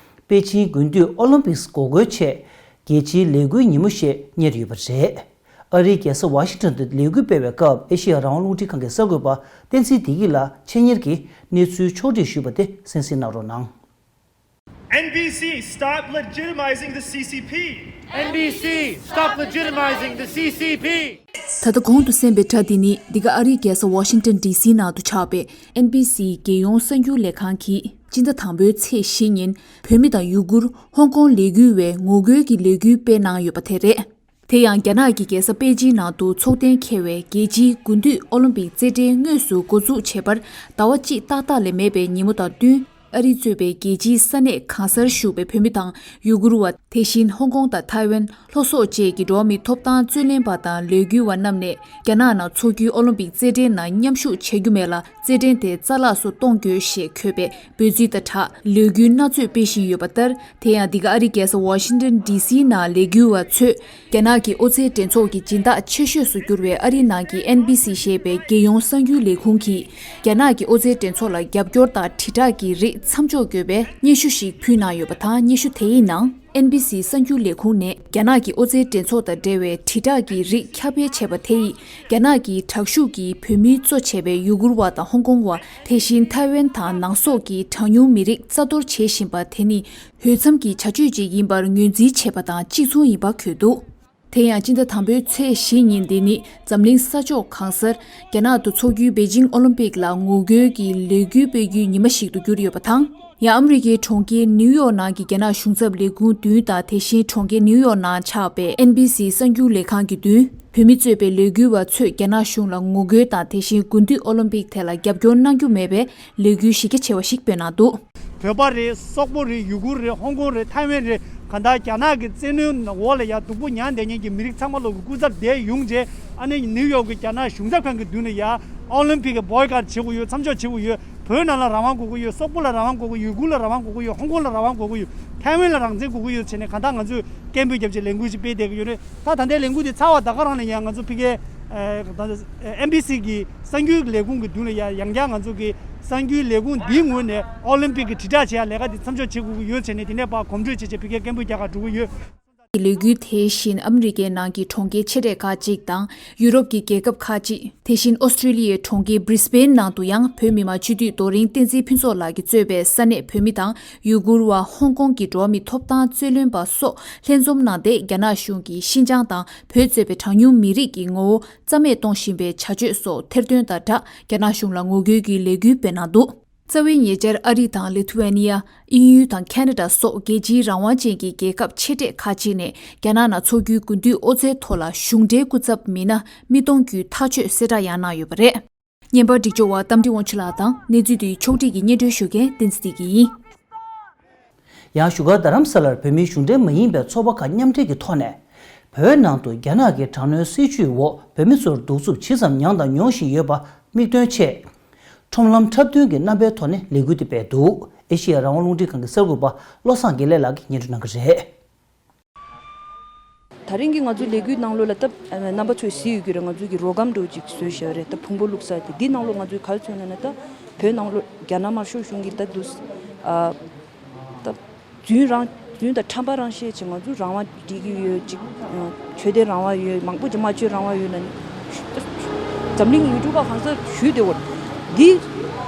པེ་ཅིང་དགུན་དུས་ཨོ་ལིམ་པིག་སི་འགོག་རྒོལ་ཆེད་རྒྱལ་སྤྱིའི་ལས་འགུལ་ཉིན་མོ་ཞེས་གཉེར་ཡོད་པ་རེད། ཨ་རིའི་རྒྱལ་ས་ཝ་ཤིང་ཊོན་དུ་ལས་འགུལ་སྤེལ་བའི་སྐབས། ཨེ་ཤེ་ཡ་རང་དབང་རླུང་འཕྲིན་ཁང་གི་གསར་འགོད་པ་བསྟན་འཛིན་བདེ་སྐྱིད་ལགས་ཆེད་གཉེར་གྱིས་གནས་ཚུལ་ཕྱོགས་བསྒྲིགས་ཞུས་པ་དེ་གསན་གཟིགས་གནང་རོགས་གནང་། N B C, stop legitimizing the C C P. N B C, stop legitimizing the C C P. ད་ལྟ་གོང་དུ་གསན་པའི་སྒྲ་འདི་ནི་འདི་ག་ཨ་རིའི་རྒྱལ་ས་ཝ་ཤིང་ཊོན་ཌི་སི་ནང་དུ་ཆགས་པའི་ཨེན་བྷི་སི་རྒྱལ་ཡོངས་གསར་འགྱུར་ལས་ཁང་གིས་སྤྱི་ཟླ་དང་པོའི་ཚེས་བཞི་ཉིན་བོད་མི་དང་ཡུ་གུར་ཧོང་ཀོང་ལས་འགུལ་བས་ངོ་རྒོལ་གྱི་ལས་འགུལ་སྤེལ་གནང་ཡོད་པ་དེ་རེད། དེ་ཡང་རྒྱ་ནག་གི་རྒྱལ་ས་པེ་ཅིང་ནང་དུ་འཚོགས་གཏན་འཁེལ་བའི་རྒྱལ་སྤྱིའི་དགུན་དུས་ཨོ་ལིམ་པིག་རྩེད་འགྲན་དངོས་སུ་འགོ་འཛུགས་བྱས་པར་ཟླ་བ་གཅིག་ཏག་ཏག་ལས་མེད་པའི་ཉིན་མོ་དང་བསྟུན། ཨ་རི་གཙོས་པའི་རྒྱལ་སྤྱིའི་ས་གནས་གང་སར་བཞུགས་པའི་བོད་མི་དང་ཡུ་གུར་བ། དེ་བཞིན་ཧོང་ཀོང་དང་ཐའེ་ཝན། ལྷོ་སོག་བཅས་ཀྱི་འགྲོ་བ་མིའི་ཐོབ་ཐང་རྩོད་ལེན་པ་དང་ལས་འགུལ་བ་རྣམས་ནས་རྒྱ་ནག་ནང་འཚོགས་རྒྱུའི་ཨོ་ལིམ་པིག་རྩེད་འགྲན་ནང་མཉམ་ཞུགས་བྱ་རྒྱུ་མེད་ལ། རྩེད་འགྲན་དེ་རྩ་བརླག་སུ་གཏོང་དགོས་ཞེས་འཁོད་པའི་འབོད་ཚིག་དང་སྦྲགས་ལས་འགུལ་སྣ་ཚོགས་སྤེལ་བཞིན་ཡོད་པ་ལྟར། དེ་ཡང་འདི་ག་ཨ་རིའི་རྒྱལ་ས་ཝ་ཤིང་ཊོན་ཌི་སི་ནང་ལས་འགུལ་བ་ཚོས། རྒྱ་ནག་གི་ཨོ་རྩལ་འགྲན་ཚོགས་ཀྱི་སྦྱིན་བདག་ཆེ་ཤོས་སུ་གྱུར་བའི་ཨ་རིའི་ནང་གི་ཨེན་བྷི་སི་ཞེས་པའི་རྒྱལ་ཡོངས་གསར་འགྱུར་ལས་ཁུངས་ཀྱིས། རྒྱ་ནག་གི་ཨོ་རྩལ་འགྲན་ཚོགས་ལ་རྒྱབ་སྐྱོར་དང་དྲིལ་བསྒྲགས་ཀྱི་རིགས་མཚམས་འཇོག་དགོས་པའི་སྙན་ཞུ་ཞིག་ཕུལ་གནང་ཡོད་པ་དང་། སྙན་ཞུ་དེའི་ནང་ཨེན་བྷི་སི་གསར་འགྱུར་ལས་ཁུངས་ནས། རྒྱ་ནག་གི་ཨོ་རྩལ་འགྲན་ཚོགས་དང་འབྲེལ་བའི་དྲིལ་བསྒྲགས་ཀྱི་རིགས་ཁྱབ་སྤེལ་བྱས་པ་དེ་ཡིས། རྒྱ་ནག་གི་དྲག་ཤུགས་ཀྱིས་བོད་མིའི་གཙོ་བྱས་པའི་ཡུ་གུར་བ་དང་ཧོང་ཀོང་བ། དེ་བཞིན་ཐའེ་ཝན་དང་ནང་སོག་གི་གྲངས་ཉུང་མི་རིགས་རྩ་གཏོར་བྱེད་བཞིན་པ་དེ་ནི། འོས་འཚམ་གྱི་བྱ་སྤྱོད་ཅིག་ཡིན་པར་ངོས་འཛིན་བྱས་པ་དང་གཅིག་མཚུངས་ཡིན་པ་འཁོད་འདུག་དེ་ཡང་སྤྱི་ཟླ་དང་པོའི་ཚེས་བཞི་ཉིན། འདི་ནི་འཛམ་གླིང་ས་ཕྱོགས་གང་སར་རྒྱ་ནག་ཏུ་འཚོགས་རྒྱུའི་པེ་ཅིང་ཨོ་ལིམ་པིག་ལ་ངོ་རྒོལ་གྱི་ལས་འགུལ་སྤེལ་རྒྱུའི་ཉི་མ་ཞིག་ཏུ་གྱུར་ཡོད་པ་དང་། ཡང་ཨ་མི་རི་ཀའི་གྲོང་ཁྱེར་ནིའུ་ཡོག་ནང་གི་རྒྱ་ནག་གཞུང་ཚབ་ལས་ཁུངས་མདུན་དང་། དེ་བཞིན་གྲོང་ཁྱེར་ནིའུ་ཡོག་ནང་ཆགས་པའི་ཨེན་བྷི་སི་གསར་འགྱུར་ལས་ཁང་གི་མདུན། བོད་མི་གཙོས་པའི་ལས་འགུལ་བ་ཚོས་རྒྱ་ནག་གཞུང་ལ་ངོ་རྒོལ་དང་། དེ་བཞིན་དགུན་དུས་ཨོ་ལིམ་པིག་དེ་ལ་རྒྱབ་སྐྱོར་གནང་རྒྱུ་མེད་པའི་ལས་འགུལ་གཞི་རྒྱ་ཆེ་བ་ཞིག་སྤེལ་གནང་འདུག་བོད་པ་རེད། སོག་པོ་རེད། ཡུ་གུར་རེད། ཧོང་ཀོང་རེད། ཐའེ་ཝན་རེད། གང་ལྟར་རྒྱ་ནག་གི་བཙན་གནོན་འོག་ལ་ཡ་སྡུག་པོ་མྱངས་བསྡད་མཁན་གྱི་མི་རིགས་ཚང་མ་ལོག་གི་སྐུ་ཚབ་དེར་ཡོང་རྗེས། ཨ་ནི་ནིའུ་ཡོག་གི་རྒྱ་ནག་གཞུང་ཚབ་ཁང་གི་མདུན་ལ་ཡ་ཨོ་ལིམ་པིག་གི་བོའི་ཀོཊ་བྱེད་དགོས་ཡོད། མཚམས་འཇོག་བྱེད་དགོས་ཡོད། བོད་ནང་ལ་རང་དབང་དགོས་ཀྱི་ཡོད། སོག་པོ་ལ་རང་དབང་དགོས་ཀྱི་ཡོད། ཡུ་གུར་ལ་རང་དབང་དགོས་ཀྱི་ཡོད། ཧོང་ཀོང་ལ་རང་དབང་དགོས་ཀྱི་ཡོད། ཐའེ་ཝན་ལ་རང་བཙན་དགོས་ཀྱི་ཡོད་ཟེར་ནས། གང་ལྟར་ང་ཚོས་སྐད་འབོད་བརྒྱབ་བྱས་ལས་འགུལ་ཞིག་སྤེལ་བསྡད་ཀྱི་ཡོད་རེད། ད་ད་ལྟའི་ལས་འགུལ་འདི་ཚར་བ་ད་ག་རང་ལ་ཡང་ང་ཚོ་ཕ་གིའི་ཨེམ་བྷི་སི་གི་གསར་འགྱུར་ལས་ཁུངས་ཀྱི་མདུན་ལ་ཡང་ཡང་བསྐྱར་ང་ཚོ་གི་གསར་འགྱུར་ལས་ཁུངས་འདིའི་ངོས་ནས་ཨོ་ལིམ་པིག་གི་དྲིལ་བསྒྲགས་བྱེད་ཡ་ལས་ཀ་འདི་མཚམས་འཇོག་བྱེད་དགོས་ཀྱི་ཡོད་ཟེར་ནས། དེ་ནས་ཕར་གོམ་བགྲོད་བྱས་བྱས་ཕ་གིར་སྐད་འབོད་རྒྱག་གར་འགྲོ་གི་ཡོད། ལས་འགུལ་དེ་བཞིན་ཨ་མི་རི་ཀའི་ནང་གི་གྲོང་ཁྱེར་ཆེ་གྲས་ཁག་ཅིག་དང་། ཡུ་རོབ་ཀྱི་རྒྱལ་ཁབ་ཁག་ཅིག་དེ་བཞིན་ཨོ་སི་ཀྲི་ལི་ཡའི་གྲོང་ཁྱེར་བྷི་རི་སི་བྷེན་ནང་དུ་ཡང་བོད་མི་མང་སྤྱི་འཐུས་རྡོ་རིང་བསྟན་འཛིན་ཕུན་ཚོགས་ལགས་ཀྱིས་གཙོས་པའི་ས་གནས་བོད་མི་དང་ཡུ་གུར་བ། ཧོང་ཀོང་གི་འགྲོ་བ་མིའི་ཐོབ་ཐང་རྩོད་ལེན་པ་སོགས་ལྷན་འཛོམས་གནང་སྟེ། རྒྱ་ནག་གཞུང་གིས་ཤིན་ཅང་དང་བོད་གཙོས་པའི་གྲངས་ཉུང་མི་རིགས་ཀྱི་ངོ་བོ་རྩ་མེད་གཏོང་བཞིན་པའི་བྱ་སྤྱོད་སོགས་ཐེར་འདོན་དང་སྦྲགས། རྒྱ་ནག་གཞུང་ལ་ངོ་རྒོལ་གྱི་ལས་འགུལ་སྤེལ་གནང་འདུག་རྩ་བའི་ཉེ་ཆར་ཨ་རི་དང་ལི་ཐུ་ཝེ་ནི་ཡ། དབྱིན་ཡུལ་དང་ཁེ་ན་ཌ་སོགས་རྒྱལ་སྤྱིའི་རང་དབང་ཅན་གྱི་རྒྱལ་ཁབ་ཆེ་གྲས་ཁག་ཅིག་ནས་རྒྱ་ནག་ནང་འཚོགས་རྒྱུའི་དགུན་དུས་ཨོ་རྩལ་ཐོག་ལ་གཞུང་འབྲེལ་སྐུ་ཚབ་མི་སྣ་མི་གཏོང་རྒྱུའི་ཐག་གཅོད་གསལ་བསྒྲགས་ཡང་གནང་ཡོད་པ་རེད། བརྙན་པར་སྒྲིག་སྦྱོར་བ་རྟ་མགྲིན་དབང་ཕྱུག་ལགས་དང་། གནས་ཚུལ་འདི་ཕྱོགས་སྒྲིག་གིས་སྙན་སྒྲོན་ཞུ་མཁན་བསྟན་འཛིན་བདེ་སྐྱིད་ཡིན། ཡང་བཞུགས་སྒར་རྡ་རམ་ས་ལར་བོད་མིའི་གཞུང་འབྲེལ་མ་ཡིན་པའི་ཚོགས་པ་ཁག་མཉམ་འབྲེལ་གྱི་ཐོག་ནས། བོད་ནང་དུ་རྒྱ་ནག་གི་དྲག་གནོན་སྲིད་བྱུས་འོག་བོད་མི་ཚོར་གདུག་རྩུབ་ཇི་ཙམ་མྱངས་དང་མྱོང་བཞིན་ཡོད་པ་མིག་སྟོན་ཆེད། ཁྲོམ་ལམ་འཁྲབ་སྟོན་གྱི་རྣམ་པའི་ཐོག་ནས་ལས་འགུལ་དེ་སྤེལ་འདུག་ཨེ་ཤེ་ཡ་རང་དབང་རླུང་འཕྲིན་ཁང་གི་གསར་འགོད་པ་བློ་བཟང་དགེ་ལེགས་ལགས་ཀྱིས་སྙན་སྒྲོན་གནང་གི་རེད། ད་རིང་གི་ང་ཚོའི་ལས་འགུལ་ནང་ལོགས་ལ་སྟབས་རྣམ་པ་ཚོས་གཟིགས་ཡོད་ཀྱི་རེད། ང་ཚོའི་གི་རོ་སྒམ་འདྲ་བོ་ཅིག་བཟོས་བཞག་རེད། ད་ཕུང་པོ་བླུགས་ས་དེ། འདི་ནང་ལོགས་ང་ཚོས་ག་རེ་མཚོན་ན་ན། ད་བོད་ནང་ལོགས་རྒྱ་ནག་དམར་ཤོག་གཞུང་གིས་ད་དུ་ཨ་ད་རྫུན་རང་རྫུན་དང་ཁྲམ་པ་རང་བཤད་བྱས། ང་ཚོ་རང་དབང་སྒྲིག་གི་ཡོད་ཅིག་ཆོས་དད་རང་དབང་ཡོད། མང་པོ་ཅིག་སྨྲ་བརྗོད་རང་དབང་ཡོད་ལབ་ནས་འཛམ་གླིང་ཡུལ་གྲུ་ཁག་གང་སར་ཞུས་བསྡད་ཡོད་རེད། འདི་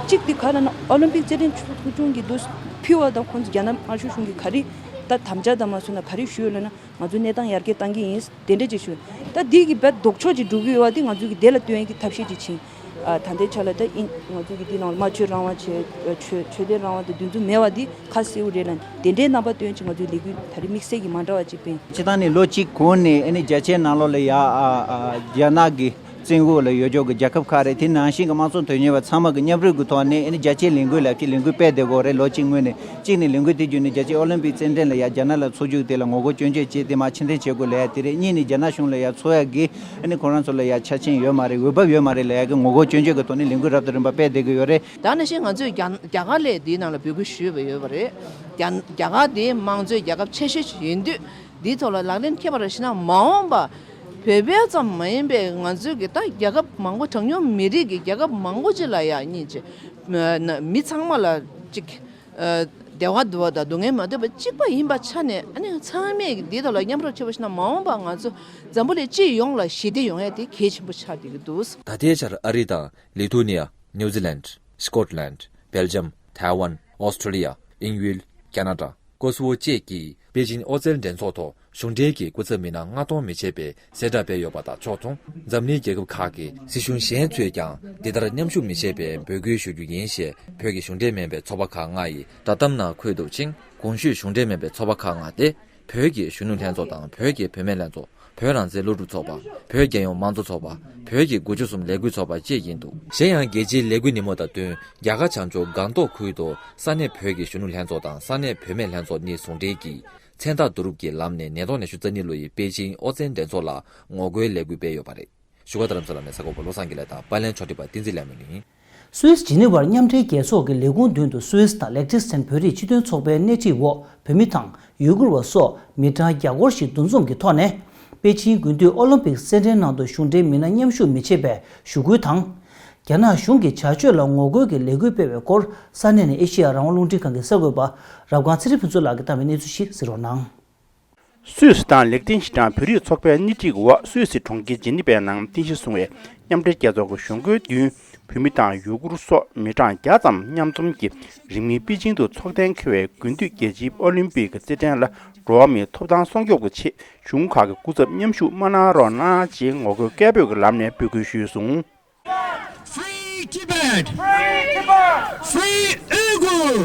གཅིག་འདི་ག་རེ་ན། ཨོ་ལིམ་པིག་རྩེད་འགྲན་ཚོགས་ཆུང་གི་དུ་ཕུལ་བ་དང་། ཁོང་ཚོ་རྒྱ་ནག་དམར་ཤོག་གཞུང་གིས་ག་རེ་ད་དམ་བཅའ་དང་མ་སོང་ན་ག་རེ་ཞུས་ཡོད་ལབ་ན། ང་ཚོ་གནས་སྟངས་ཡར་རྒྱས་བཏང་གི་ཡིན། དེ་འདྲ་ཅིག་ཞུ། ད་འདི་གི་བད་ལྡོག་ཕྱོགས་ཅིག་འགྲོ་གི་ཡོད་པ་འདི་ང་ཚོ་གི་དེ་ལ་བསྟུན་ཡས་ཀྱི་ཐབས་ཤེས་ཅིག་བྱིན། ཨ་ད་ལྟའི་ཆ་ལ་ད་ཨིན་ང་ཚོ་གི་འདི་ནང་ལ་སྨྲ་བརྗོད་རང་དབང་བྱས། ཆོས་ཆོས་དད་རང་དབང་དང་འདི་ཚོ་མེད་པ་འདི་ཁ་གསལ་པོ་རེད་ལ། དེ་འདྲའི་རྣམ་པ་སྟོན་ཅིག་ང་ཚོའི་ལས་འགུལ་ད་རེས་དམིགས་བསལ་གྱི་མ་འདྲ་བ་ཅིག་སྤེལ། སྤྱིར་བཏང་ནས་ལོ་གཅིག་གོང་ནས་ཨ་ནི་རྒྱ་ཆེའི་ནང་ལོགས་ལ་ཡ་ཨ་ཨ་རྒྱ་ནག་གི་བཙན་འོག་ལ་ཡོད་ཆོག་གི་རྒྱལ་ཁབ་ཁག་རེད། དེ་ནང་བཞིན་གྱི་དམངས་གཙོ་དོན་གཉེར་བ་ཚང་མ་གི་མཉམ་རུབ་ཀྱི་ཐོག་ནས་ཨ་ནི་རྒྱལ་སྤྱིའི་ལས་འགུལ་ལ་ཅིག་ལས་འགུལ་སྤེལ་བསྡད་ཀྱི་ཡོད་རེད། ལོ་གཅིག་སྔོན་ནས། གཅིག་ནས་ལས་འགུལ་དེ་བརྒྱུད་ནས་རྒྱལ་སྤྱིའི་ཨོ་ལིམ་པིག་རྩེད་འགྲན་ལ་ཡ་རྒྱ་ནག་ལ་འཚོགས་རྒྱུ་དེ་ལ་ངོ་རྒོལ་སྐྱོན་བརྗོད་བྱས་དེ་མར་ཕྱིར་འཐེན་བྱེད་དགོས་ལབ་ཡ་དེ་རེད། གཉིས་ནས་རྒྱ་ནག་གཞུང་ལ་ཡ་འཚོགས་ཡ་གི་ཨ་ནི་ཁོ་རང་ཚོ་ལ་ཡ་ཆ་རྐྱེན་ཡོད་མ་རེད། འོས་བབ་ཡོད་མ་རེད་ལབ་ཡ་གི་ངོ་རྒོལ་སྐྱོན་བརྗོད་ཀྱི་ཐོག་ནས་ལས་འགུལ་རབ་དང་རིམ་པ་སྤེལ་བསྡད་ཀྱི་ཡོད་རེད། ད་ནང་བཞིན་ང་ཚོས་རྒྱ་རྒྱ་གར་ལ་དེའི་ནང་ལ་འབོད་སྐུལ་ཞུས་པ་ཡོད་པ་རེད། རྒྱ་རྒྱ་གར་དེ་དམངས་གཙོའི་རྒྱལ་ཁབ་ཆེ་ཤོས་ཤིག་ཡིན་དུས། འདིའི་ཐོག་ལ་ལག་ལེན་འཁེལ་བ་རེ་བྱས་ན། མ་འོངས་པ་ བོད་པ་ཙམ་མ་ཡིན་པའི་ང་ཚོའི་གི་ད་རྒྱལ་ཁབ་མང་པོ་གྲངས་ཉུང་མི་རིགས་ཀྱི་རྒྱལ་ཁབ་མང་པོ་ཅིག་ལ་ཡང་གཉིས་ཅིག་མི་ཚང་མ་ལ་ཅིག་བདེ་བ་འདུལ་བ་དང་སྡུག་བསྔལ་མ་འདོད་པ་གཅིག་པ་ཡིན་པ་ཆ་ནས། ཨ་ནི་ཚང་མས་འདི་དག་ལ་མཉམ་རོགས་བྱེད་པ་ཞིག་ན་མ་འོངས་པ་ང་ཚོ་འཛམ་བུ་གླིང་སྤྱི་ཡོངས་ལ་ཞི་བདེ་ཡོང་ཡ་དེ་གལ་ཆེན་པོ་ཆགས་བསྡད་ཀྱི་འདུག། ད་ལྟའི་ཆར་ཨ་རི་དང་ལི་ཐུ་ནི་ཡ། ནིའུ་ཛི་ལན། སི་ཀོཊ་ལན། སྦེལ་ཇམ། ཐའེ་ཝན། ཨོ་སི་ཀྲོ་ལི་ཡ། དབྱིན་ཡུལ། ཁ་ན་ཌ། ཀོ་སི་ཝོ་བཅས་ཀྱིས་པེ་ཅིན་ཨོ་རྩལ་འགྲན་ཚོགས་ཐོག་གཞུང་འབྲེལ་གྱི་སྐུ་ཚབ་མི་སྣ་མངགས་གཏོང་མི་བྱེད་པའི་གསལ་བསྒྲགས་སྤེལ་ཡོད་པ་དང་ཕྱོགས་མཚུངས། འཛམ་གླིང་རྒྱལ་ཁབ་ཁག་གི་སྲིད་གཞུང་གཞན་ཚོས་ཀྱང་འདི་ལྟར་མཉམ་ཞུགས་མི་བྱེད་པའི་འབོད་སྐུལ་ཞུ་རྒྱུ་ཡིན་ཞེས་བོད་ཀྱི་གཞུང་འབྲེལ་མིན་པའི་ཚོགས་པ་ཁག་ལྔ་ཡི་བསྒྲགས་གཏམ་ནང་འཁོད་འདུག་ཅིང་། གོང་ཞུས་གཞུང་འབྲེལ་མིན་པའི་ཚོགས་པ་ཁག་ལྔ་སྟེ། བོད་ཀྱི་གཞོན་ནུ་ལྷན་ཚོགས་དང་། བོད་ཀྱི་བུད་མེད་ལྷན་ཚོགས། བོད་རང་བཙན་སློབ་ཕྲུག་ཚོགས་པ། བོད་རྒྱལ་ཡོངས་དམངས་གཙོ་ཚོགས་པ། བོད་ཀྱི་དགུ་བཅུ་གསུམ་ལས་འགུལ་ཚོགས་པ་བཅས་ཡིན་འདུག། གཞན་ཡང་རྒྱལ་སྤྱིའི་ལས་འགུལ་ཉིན་མོ་དང་བསྟུན། རྒྱ་གར་བྱང་ཕྱོགས་སྒང་ཏོག་ཁུལ་དུ་ས་གནས་བོད་ཀྱི་གཞོན་ནུ་ལྷན་ཚོགས་དང་ས་གནས་བུད་མེད་ལྷན་ཚོགས་གཉིས་ཟུང་འབྲེལ་གྱིས། མཚན་རྟགས་བསྡུ་རུབ་ཀྱི་ལམ་ནས་ཉིས་སྟོང་ཉི་ཤུ་རྩ་གཉིས་ལོ་ཡི་པེ་ཅིང་ཨོ་རྩལ་འགྲན་ཚོགས་ལ་ངོ་རྒོལ་ལས་འགུལ་སྤེལ་ཡོད་པ་རེད། བཞུགས་སྒར་རྡ་རམ་ས་ལ་ནས་གསར་འགོད་པ་བློ་བཟང་དགེ་ལེགས་དང་། པར་ལེན་ཕྱོགས་སྒྲིག་པ་བསྟན་འཛིན་ལྷ་མོ་ཡིན། སུད་སི་ཇི་ནི་ཝར་མཉམ་འབྲེལ་རྒྱལ་ཚོགས་ཀྱི་ལས་ཁུངས་མདུན་དུ་སུད་སི་དང་ལེག་ཊན་སི་ཊན་བོད་རིགས་སྤྱི་མཐུན་ཚོགས་པའི་སྣེ་ཁྲིད་འོག་བོད་མི་དང་ཡུ་གུར་བ་སོགས་མི་གྲངས་བརྒྱ་སྐོར་ཞིག་འདུ་འཛོམས་ཀྱི་ཐོག་ནས། པེ་ཅིང་དགུན་དུས་ཨོ་ལིམ་པིག་རྩེད་འགྲན་ནང་དུ་གཞུང་འབྲེལ་མི་སྣ་མཉམ་ཞུགས་མི་བྱེད་པའི་ཞུ་སྐུལ་དང་། རྒྱ་ནག་གཞུང་གི་བྱ་སྤྱོད་ལ་ངོ་རྒོལ་གྱི་ལས་འགུལ་སྤེལ་བའི་སྐོར། ས་གནས་ནས་ཨེ་ཤེ་ཡ་རང་དབང་རླུང་འཕྲིན་ཁང་གི་གསར་འགོད་པ་རབ་སྒང་ཚེ་རིང་ཕུན་ཚོགས་ལགས་ཀྱིས་བཏང་བའི་གནས་ཚུལ་ཞིག་གཟིགས་རོགས་གནང་། སུད་སི་དང་ལེག་ཏེན་ཤི་ཏན་བོད་རིགས་ཚོགས་པའི་སྣེ་ཁྲིད་འོག་སུད་སི་གྲོང་ཁྱེར་ཇི་ནི་ཝའི་ནང་རྟེན་གཞི་བཟུང་བའི་མཉམ་འབྲེལ་རྒྱལ་ཚོགས་ཀྱི་གཞུང་སྒོའི་མདུན། བོད་མི་དང་ཡུ་གུར་སོགས་མི་གྲངས་བརྒྱ་ཙམ་མཉམ་འཛོམས་ཀྱིས་རིང་མིན་པེ་ཅིང་དུ་འཚོགས་གཏན་འཁེལ་བའི་དགུན་དུས་རྒྱལ་སྤྱིའི་ཨོ་ལིམ་པིག་གི་རྩེད་འགྲན་ལ་འགྲོ་བ་མིའི་ཐོབ་ཐང་སྲུང་སྐྱོབ་ཀྱི་ཆེད་གཞུང་ཁག་གི་སྐུ་ཚབ་མཉམ་ཞུགས་མ་གནང་རོགས་གནང་ཅེས་ངོ་རྒོལ་སྐད་འབོད་ཀྱི་ལམ་ནས་འབོད་སྐུལ་ཞུས་སོང་། Free Tibet! Free Uyghur!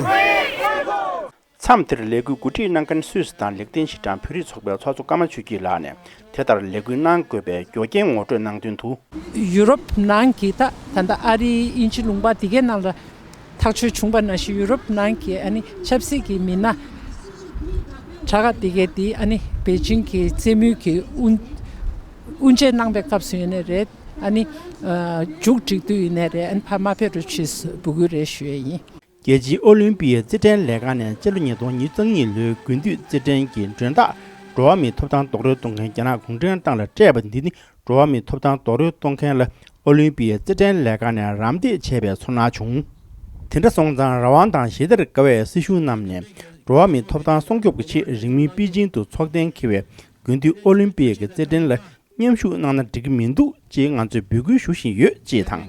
མཚམས་དེར་ལས་འགུལ་གོ་སྒྲིག་གནང་མཁན་སུད་སི་དང་ལེག་ཏེན་ཤི་ཏན་བོད་རིགས་ཚོགས་པའི་ཚོགས་གཙོ་ཀརྨ་ཆོས་སྐྱིད་ལགས་ནས་དེ་ལྟར་ལས་འགུལ་གནང་དགོས་པའི་རྒྱུ་རྐྱེན་ངོ་སྤྲོད་གནང་དོན་དུ། ཡུ་རོབ་ནང་གི་ད་ད་ལྟ་ཨ་རི་དབྱིན་ཇི་ལུང་པ་དེ་གའི་ནང་ལ་ཐག་གཅོད་བྱུང་པ་ནང་བཞིན། ཡུ་རོབ་ནང་གི་ཨ་ནི་ཆབ་སྲིད་ཀྱི་མི་སྣ་དྲག་དེ་གའི་དེ་ཨ་ནི་པེ་ཅིང་གི་རྩེད་མོའི་གི་དབུ་དབུ་འབྱེད་གནང་པའི་སྐབས་སུ་ཡིན་ནའི་རེད། ཨ་ནི་ཨ་མཇུག་སྒྲིལ་དུས་ཡིན་ནའི་རེད། ཨ་ནི་ཕར་མ་ཕེབས་རོགས་བྱེད་འབོད་སྐུལ་རེ་ཞུ་ཡས་ཡིན། རྒྱལ་སྤྱིའི་ཨོ་ལིམ་པིའི་རྩེད་འགྲན་ལས་ཁང་ནས་སྤྱི་ལོ་ཉིས་སྟོང་ཉི་ཤུ་རྩ་གཉིས་ལོའི་དགུན་དུས་རྩེད་འགྲན་གྱི་མགྲོན་བདག་འགྲོ་བ་མིའི་ཐོབ་ཐང་རྡོག་རོལ་གཏོང་མཁན་རྒྱ་ནག་གུང་ཁྲན་ཏང་ལ་སྤྲད་པ་འདི་ནི། འགྲོ་བ་མིའི་ཐོབ་ཐང་རྡོག་རོལ་གཏོང་མཁན་ལ་ཨོ་ལིམ་པིའི་རྩེད་འགྲན་ལས་ཁང་ནས་རམ་འདེགས་བྱས་པའི་ཚོར་སྣང་བྱུང་། དེ་འདྲ་སོང་ཙང་རང་དབང་དང་ཞི་བདེར་དགའ་བའི་སྲིད་གཞུང་རྣམས་ནས་འགྲོ་བ་མིའི་ཐོབ་ཐང་སྲུང་སྐྱོབ་ཀྱི་ཆེད་རིང་མིན་པེ་ཅིང་དུ་འཚོགས་གཏན་འཁེལ་བའི་དགུན་དུས་ཨོ་ལིམ་པིའི་རྩེད་འགྲན་ལ་མཉམ་ཞུགས་གནང་ན་འགྲིག་གི་མི་འདུག་ཅེས་ང་ཚོས་འབོད་སྐུལ་ཞུ་བཞིན་ཡོད་ཅེས་དང་།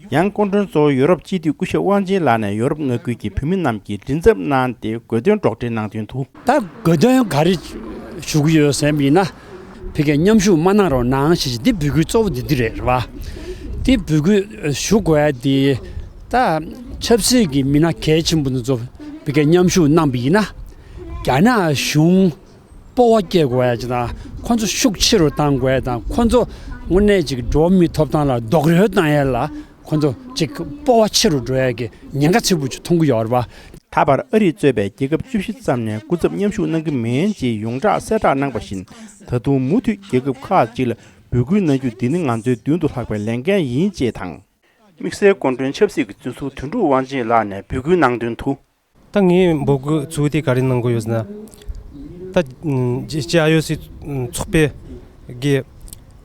ཡང་སྐུ་མགྲོན་གཙོ་བོ་ཡོ་རོབ་སྤྱི་འཐུས་སྐུ་ཞབས་དབང་ཆེན་ལགས་ནས་ཡོ་རོབ་མངའ་ཁུལ་གྱི་བོད་མི་རྣམས་ཀྱི་མགྲིན་ཚབ་གནང་སྟེ་དགོས་འདུན་སྒྲོག་འགྲེལ་གནང་དོན་དུ། ད་དགོས་འདུན་ག་རེ་ཞུ་གི་ཡོད་ཟེར་བ་ཡིན་ན། ཕ་གིར་མཉམ་ཞུགས་མ་གནང་རོགས་གནང་ཞེས་འདི་འབོད་སྐུལ་གཙོ་བོ་འདི་འདི་རེད། རེད་བ། འདི་འབོད་སྐུལ་ཞུ་དགོས་ཡ་འདི། ད་ཆབ་སྲིད་ཀྱི་མི་སྣ་གལ་ཆེན་པོ་འདི་ཚོ་ཕ་གིར་མཉམ་ཞུགས་གནང་པ་ཡིན་ན། རྒྱ་ནག་གཞུང་སྤོབས་པ་སྐྱེ་དགོས་ཡ་ཅིག་དང་། ཁོ་ཚོ་ཤུགས་ཆེ་རུ་གཏང་དགོས་ཡ་དང་། ཁོ་ཚོ་དངོས་གནས་ཅིག་འགྲོ་བ་མིའི་ཐོབ་ཐང་ལ་རྡོག་རོལ་གཏང་ཡ་ལ་ཁོ་ཚོ་ཅིག་སྤོབས་པ་ཆེ་རུ་འགྲོ་ཡ་གི་ཉེན་ཁ་ཆེན་པོ་ཅིག་མཐོང་གི་ཡོད་རེད་བ། ད་བར་ཨ་རིས་གཙོས་པའི་རྒྱལ་ཁབ་བཅུ་བཞི་ཙམ་ནས་སྐུ་ཚབ་མཉམ་ཞུགས་གནང་གི་མིན་ཅེས་ཡོངས་གྲགས་གསལ་བསྒྲགས་གནང་བ་བཞིན། ད་དུང་མུ་མཐུད་རྒྱལ་ཁབ་ཁག་ཅིག་ལ་འབོད་སྐུལ་གནང་རྒྱུ་འདི་ནི་ང་ཚོའི་མདུན་དུ་ལྷགས་པའི་ལས་འགན་ཡིན་ཅེས་དང་། དམིགས་བསལ་སྐུ་མགྲོན་ཆབ་སྲིད་ཀྱི་འཛིན་ཟུར་དོན་གྲུབ་དབང་ཆེན་ལགས་ནས་འབོད་སྐུལ་གནང་དོན་དུ། ད་ངས་འབོད་སྐུལ་གཙོ་བོ་དེ་ག་རེ་གནང་དགོས་ཡོད་ཟེར་ན། ད་ཨ་ཅི་ཨ་ཡོ་སི་ཚོགས་པའི་གི་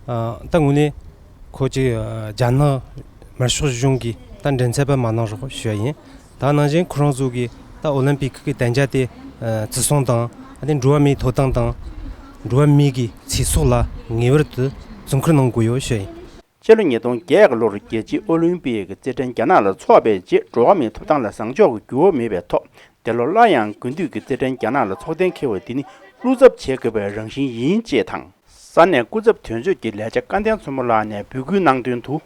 ཨ་ད་དངོས་གནས་ཁོ་ཅིག་ཨ་རྒྱ་ནག་དམར་ཤོག་གཞུང་གི་ད་མགྲིན་ཚབ་པ་མ་གནང་རོགས་ཞུ་ཡ་ཡིན། ད་ནང་བཞིན་ཁོ་རང་ཚོ་གི་ད་ཨོ་ལིམ་པིག་གི་གཏན་འཇགས་དེ་ཨ་བརྩི་སྲུང་དང་། ཨ་ནི་འགྲོ་བ་མིའི་ཐོབ་ཐང་དང་། འགྲོ་བ་མི་གི་ཚེ་སྲོག་ལ་ངེས་པར་དུ་བཙོན་ཁུལ་གནང་དགོས་ཡོད་ཞུ་ཡ་ཡིན། སྤྱི་ལོ་ཉིས་སྟོང་བརྒྱད་ལོར་རྒྱལ་སྤྱིའི་ཨོ་ལིམ་པིག་གི་རྩེད་འགྲན་རྒྱ་ནག་ལ་འཚོགས་པའི་རྗེས་འགྲོ་བ་མིའི་ཐོབ་ཐང་ལ་བཟང་ཕྱོགས་ཀྱི་འགྱུར་བ་མེད་པའི་ཐོག་འདི་ལོ་སླར་ཡང་དགུན་དུས་ཀྱི་རྩེད་འགྲན་རྒྱ་ནག་ལ་འཚོགས་གཏན་འཁེལ་བ་འདི་ནི་བློ་འཚབ་བྱེད་དགོས་པའི་རང་བཞིན་ཡིན་ཅེས་དང་། ས་གནས་སྐུ་ཚབ་དོན་གཅོད་ཀྱི་ལས་བྱ་སྐལ་ལྡན་མཚོ་མོ་ལགས་ནས་འབོད་སྐུལ་གནང་དོན་དུ།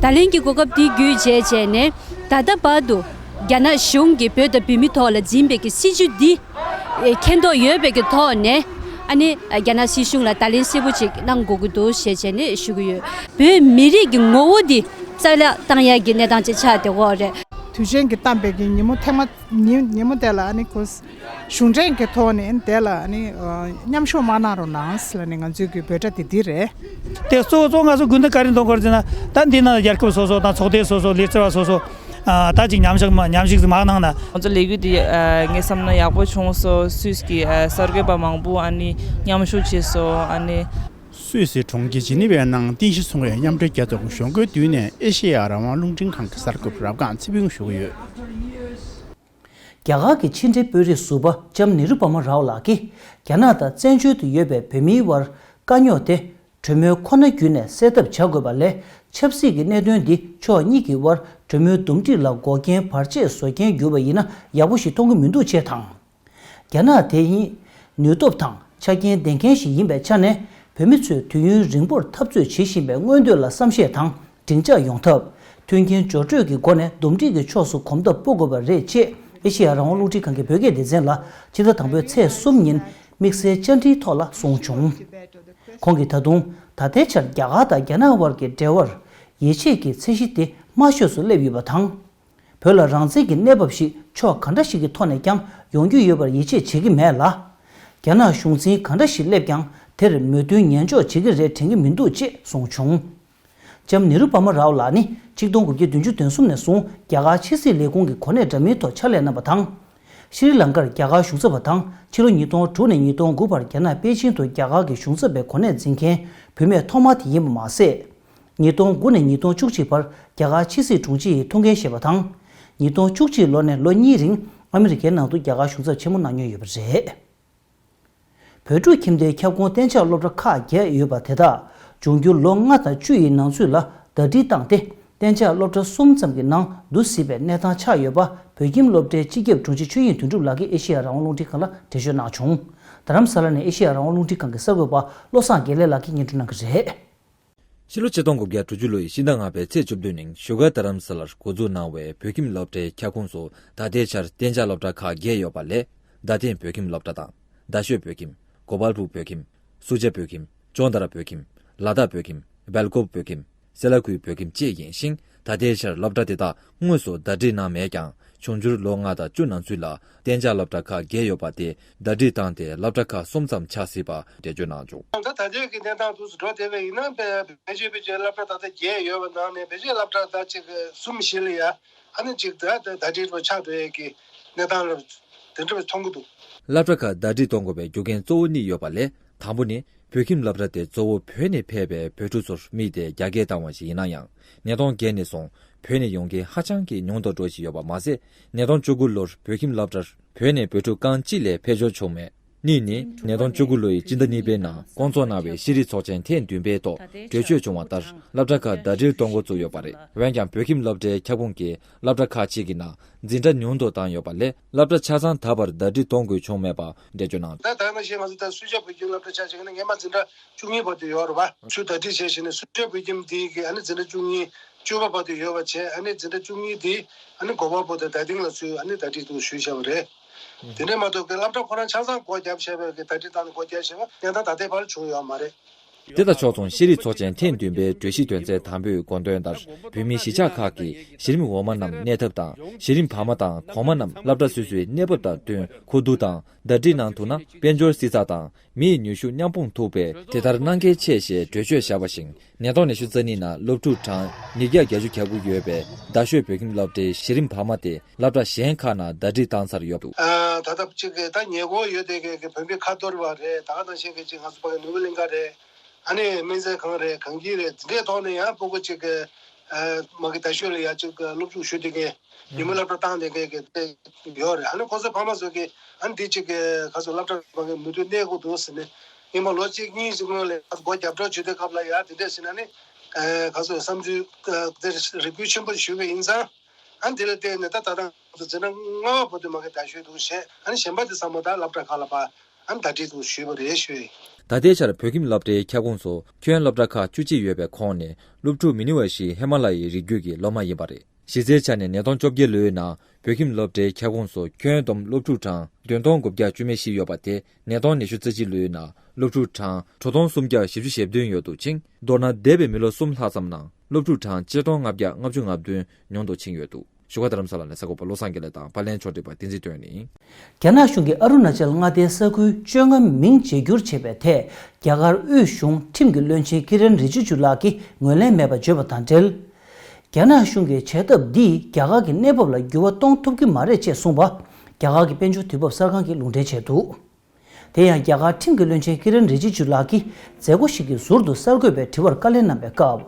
ད་ལན་གྱི་གོ་སྐབས་འདི་བརྒྱུད་བྱས་བྱས་ནས་ད་ལྟ་བར་དུ་རྒྱ་ནག་གཞུང་གིས་བོད་དང་བོད་མི་ཐོག་ལ་འཛིན་པའི་གི་སྲིད་བྱུས་འདི་མཁྱེན་རྟོགས་ཡོད་པའི་གི་ཐོག་ནས། ཨ་ནི་རྒྱ་ནག་སྲིད་གཞུང་ལ་ད་ལན་གསལ་པོ་ཅིག་གནང་དགོས་ཀྱི་འདུག་ཞེས་བྱས་ནས་ཞུ་གི་ཡོད། བོད་མི་རིགས་ཀྱི་ངོ་བོ་འདི་རྩ་བརླག་བཏང་ཡག་གི་གནས་སྟངས་ཅིག་ཆགས་བསྡད་ཡོད་རེད། དུས་ཆེན་གྱི་གཏམ་དཔེ་གི་ཉིན་མོ་ཐེངས་མ་ཉིན་ཉིན་མོ་དེ་ལ་ཨ་ནི་ཁོ་གཞུང་འབྲེལ་གྱི་ཐོག་ནས་དེ་ལ་ཨ་ནི་མཉམ་ཞུགས་མ་གནང་རོགས་གནང་ཟེར་ལ་ནི་ང་ཚོའི་གི་འབོད་སྒྲ་དེ་འདི་རེད། དེ་གཙོ་བོ་གཙོ་བོ་ང་ཚོ་དགོས་འདུན་ག་རེ་འདོན་དགོས་རེད་ཟེར་ན། ད་འདི་ན་རྒྱལ་ཁབ་སོ་སོ་དང་ཚོགས་སྡེ་སོ་སོ། ལས་བྱེད་པ་སོ་སོ། ཨ་ད་ཅིག་མཉམ་ཞུགས་མ་མཉམ་ཞུགས་མ་གནང་ན། ང་ཚོ་ལས་འགུལ་འདི་ཨ་ངས་བསམ་ན་ཡག་པོ་བྱུང་སོང་། སུད་སི་གི་ཨ་གསར་འགོད་པ་མང་པོ་ཨ་ནི་མཉམ་ཞུགས་བྱས་སོང་། ཨ་ནི། སུད་སི་གྲོང་ཁྱེར་ཇི་ནི་ཝའི་ནང་རྟེན་གཞི་བཟུང་བའི་མཉམ་འབྲེལ་རྒྱལ་ཚོགས་ཀྱི་གཞུང་སྒོའི་མདུན་ནས་ཨེ་ཤེ་ཡ་རང་དབང་རླུང་འཕྲིན་ཁང་གི་གསར་འགོད་པ་རབ་སྒང་ཚེ་ཕུན་ཞུ་གི་ཡོད། རྒྱ་གར་གྱི་ཕྱི་འབྲེལ་དཔོན་རིགས་ཟུར་པ་ལྕམ་ནེ་རུ་པ་མ་རའོ་ལགས་ཀྱིས། རྒྱ་ནག་དང་བཙན་བྱོལ་དུ་ཡོད་པའི་བོད་མིའི་དབར་དཀའ་རྙོག་དེ། གྲོས་མོལ་ཁོ་ན་བརྒྱུད་ནས་སེལ་ཐབས་བྱ་དགོས་པ་ལས། ཆབ་སྲིད་ཀྱི་གནད་དོན་འདི་ཕྱོགས་གཉིས་ཀྱི་དབར་གྲོས་མོལ་འདུམ་འགྲིག་ལ་འགོག་རྐྱེན་བར་ཆད་བཟོ་རྐྱེན་བསྒྱུར་བ་ཡིན་ན་ཡག་པོ་ཞིག་མཐོང་གི་མི་འདུག་ཅེས་དང་། རྒྱ་ནག་དེ་ཡིན་ནུས་སྟོབས་དང་ཆ་རྐྱེན་ལྡན་མཁན་ཞིག་ཡིན་པའི་ཆ་ནས། བོད་མི་ཚོས་དུས་ཡུན་རིང་པོར་འཐབ་རྩོད་བྱེད་བཞིན་པའི་མངོན་འདོད་ལ་བསམ་ཤེས་དང་སྡིངས་ཆ་ཡོང་ཐབས། མཐུན་རྐྱེན་སྦྱོར་སྤྲོད་ཀྱི་སྒོ་ནས་འདུམ་འགྲིག་གི་ཕྱོགས་སུ་གོམ་སྟབས་སྤོ་དགོས་པ་རེད་ཅེས་ཨེ་ཤེ་ཡ་རང་དབང་རླུང་འཕྲིན་ཁང་གི་བོད་སྐད་སྡེ་ཚན་ལ་ཕྱི་ཟླ་དང་པོའི་ཚེས་གསུམ་ཉིན་དམིགས་བསལ་བཅར་འདྲིའི་ཐོག་ལ་གསུངས་བྱུང་། ཁོང་གིས་ད་དུང་ད་ལྟའི་ཆར་རྒྱ་གར་དང་རྒྱ་ནག་དབར་གྱི་འབྲེལ་བར་ཡིད་ཆེས་ཀྱི་ཚད་གཞི་དེ་དམའ་ཤོས་སུ་སླེབས་ཡོད་པ་དང་། བོད་ལ་རང་བཙན་གྱི་གནས་བབ་ཞིག་ཕྱོགས་ག་འདྲ་ཞིག་གི་ཐོག་ནས་ཀྱང་ཡོང་རྒྱུ་ཡོད་པར་ཡིད་ཆེས་བྱེད་ཀྱི་མེད་ལ། རྒྱ་ནག་གཞུང་འཛིན་ག་འདྲ་ཞིག་སླེབས་ཀྱང་དེར་མོས་མཐུན་ཉན་འཇོག་བྱེད་ཀྱི་རེད་དྲན་གྱི་མི་འདུག་ཅེས་གསུངས་བྱུང་། ལྕམ་ནེ་རུ་པ་མ་རའོ་ལགས་ནི་ཆིག་སྟོང་དགུ་བརྒྱ་བདུན་ཅུ་དོན་གསུམ་ནས་བཟུང་རྒྱ་གར་ཕྱི་སྲིད་ལས་ཁུངས་ཀྱི་གོ་གནས་འདྲ་མིན་ཐོག་ཕྱག་ལས་གནང་བ་དང་། ཤྲི་ལང་ཀར་རྒྱ་གར་གཞུང་ཚབ་པ་དང་ཕྱི་ལོ་ཉིས་སྟོང་དྲུག་ནས་ཉིས་སྟོང་དགུ་བར་རྒྱ་ནག་པེ་ཅིང་དུ་རྒྱ་གར་གྱི་གཞུང་ཚབ་པའི་གོ་གནས་འཛིན་མཁན་བུད་མེད་ཐོག་མ་དེ་ཡིན་པ་མ་ཟད། ཉིས་སྟོང་དགུ་ནས་ཉིས་སྟོང་བཅུ་གཅིག་བར་རྒྱ་གར་ཕྱི་སྲིད་དྲུང་ཆེ་ཡི་ཐུགས་འགན་བཞེས་པ་དང་། ཉིས་སྟོང་བཅུ་གཅིག་ལོ་ནས་ལོ་གཉིས་རིང་ཨ་མི་རི་ཀའི་ནང་དུ་རྒྱ་གར་གཞུང་ཚབ་ཆེན་མོ་གནང་མྱོང་ཡོད་པ་རེད། བོད་ཕྲུག་ཁྱིམ་སྡེའི་ཁྱབ་ཁོངས་གཏན་འཇགས་སློབ་གྲྭ་ཁག་བརྒྱད་ཡོད་པ་དེ་དག་འབྱུང་འགྱུར་ལོ་ལྔ་དང་བཅུ་ཡི་ནང་ཚུད་ལ་ཟླ་སྒྲིལ་བཏང་སྟེ། གཏན་འཇགས་སློབ་གྲྭ་གསུམ་ཙམ་གྱི་ནང་འདུ་སྲིད་པའི་གནས་སྟངས་ཆགས་ཡོད་པ། བོད་ཁྱིམ་སློབ་གྲྭའི་སྤྱི་ཁྱབ་དྲུང་ཆེ་ཆོས་དབྱིངས་དོན་གྲུབ་ལགས་ཀྱིས་ཨེ་ཤེ་ཡ་རང་དབང་རླུང་འཕྲིན་ཁང་ལ་འགྲེལ་བརྗོད་གནང་བྱུང་། རྡ་རམ་ས་ལ་ནས་ཨེ་ཤེ་ཡ་རང་དབང་རླུང་འཕྲིན་ཁང་གི་གསར་འགོད་པ་བློ་བཟང་དགེ་ལེགས་ལགས་ཀྱིས་སྙན་སྒྲོན་གནང་གི་རེད། ཕྱི་ལོ་ཆིག་སྟོང་དགུ་བརྒྱ་དྲུག་ཅུ་ལོའི་ཕྱི་ཟླ་ལྔ་པའི་ཚེས་བཅུ་བདུན་ཉིན་བཞུགས་སྒར་རྡ་རམ་ས་ལར་འགོ་འཛུགས་གནང་བའི་བོད་ཁྱིམ་སློབ་གྲྭའི་ཁྱབ་ཁོངས་སུ་ད་ལྟའི་ཆར་གཏན་འཇགས་སློབ་གྲྭ་ཁག་བརྒྱད་ཡོད་པ་ལས། རྡ་སྟེང་བོད་ཁྱིམ་སློབ་གྲྭ་དང་། རྡ་ཤོད་བོད་ཁྱིམ། གོ་པལ་པུར་བོད་ཁྱིམ། སུ་ཇཱ་བོད་ཁྱིམ། ཅོང་དར་བོད་ཁྱིམ། ལ་དྭགས་བོད་ཁྱིམ། སྦེལ་ཀོབ་བོད་ཁྱིམ། སེ་ལ་ཀུའི་བོད་ཁྱིམ་བཅས་ཡིན་ཞིང་། ད་ལྟའི་ཆར་སློབ་གྲྭ་དེ་དག་དངོས་སུ་ཟླ་སྒྲིལ་གནང་མེད་ཀྱང་། འབྱུང་འགྱུར་ལོ་ལྔ་དང་བཅུ་ནང་ཚུད་ལ་གཏན་འཇགས་སློབ་གྲྭ་ཁག་བརྒྱད་ཡོད་པ་དེ་ཟླ་སྒྲིལ་བཏང་སྟེ་སློབ་གྲྭ་ཁག་གསུམ་ཙམ་ཆགས་སྲིད་པ་འགྲེལ་བརྗོད་གནང་བྱུང་། ད་ད་ལྟའི་གི་གནས་སྟངས་དུས་སུ་འགྲོ་བསྡད་པ་ཡིན་ན། ཕལ་ཆེར་ཕལ་ཆེར་སློབ་གྲྭ་ད་ལྟ་བརྒྱད་ཡོད་པ་ནང་ནས་ཕལ་ཆེར་སློབ་གྲྭ་ད་ཅིག་གསུམ་བཞི་ལ་ཡ། ཨ་ནི་ཅིག་ད་ད་ཟླ་སྒྲིལ་རུ་ཆགས་འགྲོ་ཡས་ཀྱི་གནས་སྟངས་རབ་དེ་འདྲ་བ་མཐོང་གི་འདུག། སློབ་གྲྭ་ཁག་ཟླ་སྒྲིལ་གཏོང་དགོས་པའི་རྒྱུ་རྐྱེན་གཙོ་བོ་གཉིས་ཡོད་པ་ལས། དང་པོ་ནི་བོད་ཁྱིམ་སློབ་གྲྭ་དེ་གཙོ་བོ་བོད་ནས་ཕེབས་པའི་བོད་ཕྲུག་ཚོར་དམིགས་ཏེ་རྒྱ་སྐྱེད་བཏང་བ་ཞིག་ཡིན་ན་ཡང་། ཉིས་སྟོང་བརྒྱད་ནས་བཟུང་བོད་ནས་ཡོང་མཁན་ཧ་ཅང་གི་ཉུང་དུ་འགྲོ་བཞིན་ཡོད་པ་མ་ཟད། ཉིས་སྟོང་བཅུ་དགུ་ལོར་བོད་ཁྱིམ་སློབ་གྲྭར་བོད་ནས་བོད་ཕྲུག་རྐང་གཅིག་ལས་ཕེབས་འབྱོར་བྱུང་མེད། གཉིས་ནི། ཉིས་སྟོང་བཅུ་དགུ་ལོའི་སྤྱི་ཟླ་གཉིས་པའི་ནང་བསྐོང་ཚོགས་གནང་བའི་ཤེས་རིག་ཚོགས་ཆེན་ཐེངས་བདུན་པའི་ཐོག་གྲོས་ཆོད་བྱུང་བ་ལྟར། སློབ་གྲྭ་ཁག་ཟླ་སྒྲིལ་གཏོང་འགོ་བཙུགས་ཡོད་པ་རེད། འོན་ཀྱང་བོད་ཁྱིམ་སློབ་གྲྭའི་ཁྱབ་ཁོངས་ཀྱི་སློབ་གྲྭ་ཁག་ཅིག་གི་ནང་འཛིན་གྲྭ་ཉུང་དུ་བཏང་ཡོད་པ་ལས། སློབ་གྲྭ་ཆ་ཚང་ད་བར་ཟླ་སྒྲིལ་གཏོང་དགོས་བྱུང་མེད་པ་འགྲེལ་བརྗོད་གནང་། ད་ད་ནང་བཞིན་ང་ཚོ་ད་སུ་ཇཱ་བོད་ཁྱིམ་སློབ་གྲྭ་ཆ་བཞག་ན་སྔས་མ་འཛིན་གྲྭ་བཅུ་གཉིས་བར་དུ་ཡོད་རེད་པ། ཚུར་ཟླ་སྒྲིལ་བྱས་བྱས་ནས་སུ་ཇཱ་བོད་ཁྱིམ་དེ་གི་ཨ་ནི་འཛིན་གྲྭ་བཅུ་གཉིས། བཅུ་པ་བར་དུ་ཡོད་པ་བྱས། ཨ་ནི་འཛིན་གྲྭ་བཅུ་གཉིས་དེ་ཨ་ནི་གོ་པལ་པུར་དང་རྡ་སྟེང་ལ་ཚུར་ཨ་ནི་ཟླ་སྒྲིལ་དུ་ཞུས་བཞག་པ་རེད། དེ་འདྲས་མ་གཏོགས་ཀྱི་སློབ་གྲྭ་ཁོ་རང་ཆ་ཚང་སྒོ་བརྒྱབ་བྱས་པའི་གི་ཟླ་སྒྲིལ་བཏང་ནས་སྒོ་བརྒྱབ་བྱས་པ་གནས་སྟངས་ད་ལྟའི་བར་བྱུང་ཡོད་མ་རེད། དེ་དང་ཕྱོགས་མཚུངས་ཤེས་རིག་ཚོགས་ཆེན་ཐེངས་བདུན་པའི་གྲོས་གཞི་དོན་ཚན་དང་པོའི་དགོངས་དོན་ལྟར། བོད་མིའི་གཞིས་ཆགས་ཁག་གི་གཞི་རིམ་འོག་མ་རྣམས་གནས་ཐབས་དང་། གཞི་རིམ་བར་མ་དང་གོང་མ་རྣམས་སློབ་གྲྭ་སོ་སོའི་གནས་བབ་དང་བསྟུན་ཁུ་བསྡུ་དང་ཟླ་སྒྲིལ་གནང་ཐུབ་ན། དཔལ་འབྱོར་བསྲི་ཚགས་དང་མི་ཡི་ནུས་ཤུགས་མཉམ་སྤུངས་ཐུབ་པས། དེ་ལྟར་གནང་གལ་ཆེ་ཞེས་གྲོས་ཆོད་བཞག་པ་བཞིན། ཉིས་སྟོང་ཉི་ཤུ་རྩ་གཉིས་ནང་སློབ་ཕྲུག་གྲངས་ཉིས་བརྒྱ་བརྒྱད་ཅུ་གྱ་དགུ་ཡོད་པའི་རྡ་ཤོད་བོད་ཁྱིམ་སློབ་གྲྭའི་གཞི་རིམ་བར་མ་དེ་སློབ་གྲྭ་གཞན་ཁག་ནང་ཟླ་སྒྲིལ་བཏང་ཚར་ཡོད་འདུག། ཨ། ད་ལྟ་ཅིག་གི་ད་ཉེ་འཁོར་ཡོད་དེ་གི་གི་བོད་མི་ཁ་ཐོར་བ་རེད། ད་ག་ནང་བཞིན་གི་ཅིག་ང་ཚོ་ཕ་གི་ནོར་བུ་གླིང་ཁ་རེད། ཨ་ནི་སྨན་རྩིས་ཁང་རེད། གངས་སྐྱིད་རེད། འདི་འདྲའི་ཐོག་ནས་ཡང་སྤུ་གུ་ཅིག་གི་ཨ་མ་གི་རྡ་ཤོད་ལ་ཡ་ཅིག་གི་སློབ་ཕྲུག་ཞུགས་དེ་གི་ཉིན་མོ་སློབ་གྲྭ་བཏང་དེ་གི་གི་དེ་ཡོད་རེད། ཨ་ནི་ཁོ་ཚོ་ཕ་མ་ཚོ་གི་ཨ་ནི་འདི་ཅིག་གི་ཁ་ཚོ་སློབ་གྲྭ་མ་གི་མུ་མཐུད་གནས་དགོས་འདུག་ཟེར་ནས། སྔོན་མ་ལོ་གཅིག་གཉིས་ཅིག་སྔོན་ལ་སྒོ་རྒྱབ་འགྲོ་བྱེད་དུས་སྐབས་ལ་ཡ་དེ་འདྲས་ཟེར་ན་ནི། ཨ་ཁ་ཚོ་བསམ་ཚུལ་ཨ་དེ་རེ་སྐུལ་ཆེན་པོ་ཞུས་པ་ཡིན་ཙང་། ཨ་ནི་དེ་ལ་བརྟེན་ནས་ད་ད་ལྟ་ང་ཚོ་འཛིན་གྲྭ་ལྔ་པ་བར་དུ་མ་གི་རྡ་ཤོད་འདུག་བྱས། ཨ་ནི་གཞན་པ་དེ་ཚང་མ་ད་སློབ་གྲྭ་ཁག་ལ་ཕར་ཨ་ནི་ཟླ་སྒྲིལ་འདུག་ཞུས་པ་རེད་ཞུ་ཡིན། ད་ལྟའི་ཆར་བོད་ཁྱིམ་སློབ་གྲྭའི་ཁྱབ་ཁོངས་སུ་ཁྱོན་སློབ་གྲྭ་ཁག་བཅུ་གཅིག་ཡོད་པའི་ཁོངས་ནས་སློབ་ཕྲུག་མི་ནི་བ་ཤི་ཧི་མ་ལ་ཡའི་རི་རྒྱུད་ཀྱི་སློབ་མ་ཡིན་པ་རེད། གཞི་རྩའི་ཆ་ནས་ཉིས་སྟོང་བཅོ་བརྒྱད་ལོའི་ནང་བོད་ཁྱིམ་སློབ་གྲྭའི་ཁྱབ་ཁོངས་སུ་ཁྱོན་བསྡོམས་སློབ་ཕྲུག་གྲངས་བདུན་སྟོང་དགུ་བརྒྱ་བཅུ་མེད་བཞི་ཡོད་པ་དེ། ཉིས་སྟོང་ཉི་ཤུ་རྩ་གཅིག་ལོའི་ནང་སློབ་ཕྲུག་གྲངས་དྲུག་སྟོང་སུམ་བརྒྱ་བཞི་བཅུ་ཞེ་བདུན་ཡོད་འདུག་ཅིང་། མདོར་ན་འདས་པའི་མི་ལོ་གསུམ་ལྷག་ཙམ་ནང་སློབ་ཕྲུག་གྲངས་ཆིག་སྟོང་ལྔ་བརྒྱ་ལྔ་བཅུ་ང་བདུན་ཉུང་དུ་ཕྱིན་ཡོད་འདུག། བཞུགས་སྒར་རྡ་རམ་ས་ལ་ནས་གསར་འགོད་པ་བློ་བཟང་དགེ་ལེགས་དང་པར་ལེན་ཕྱོགས་སྒྲིག་པ་བསྟན་འཛིན་དོན་ཡིན། རྒྱ་ནག་གཞུང་གིས་ཨ་རུ་ན་ཅལ་མངའ་སྡེའི་ས་ཁུལ་བཅོ་ལྔ་མིང་བརྗེ་བསྒྱུར་བྱས་པའི་ཐད། རྒྱ་གར་དབུས་གཞུང་ཁྲིམས་ཀྱི་བློན་ཆེན་ཀི་རན་རི་ཇི་ཇུ་ལགས་ཀྱིས་ངོས་ལེན་མེད་པར་བརྗོད་པ་དང་འབྲེལ། རྒྱ་ནག་གཞུང་གིས་བྱེད་ཐབས་འདིས་རྒྱ་གར་གྱི་གནས་བབ་ལ་འགྱུར་བ་གཏོང་ཐུབ་ཀྱི་མ་རེད་ཅེས་གསུངས་པ། རྒྱ་གར་གྱི་དཔལ་འབྱོར་དུས་བབ་གསར་ཁང་གིས་ལུང་འདྲེན་བྱས་འདུག། དེ་ཡང་རྒྱ་གར་ཁྲིམས་ཀྱི་བློན་ཆེན་ཀི་རན་རི་ཇི་ཇུ་ལགས་ཀྱིས་མཛད་སྒོ་ཞིག་གི་ཟུར་དུ་གསར་འགོད་པའི་དྲི་བར་བཀའ་ལན་གནང་བའི་སྐབས།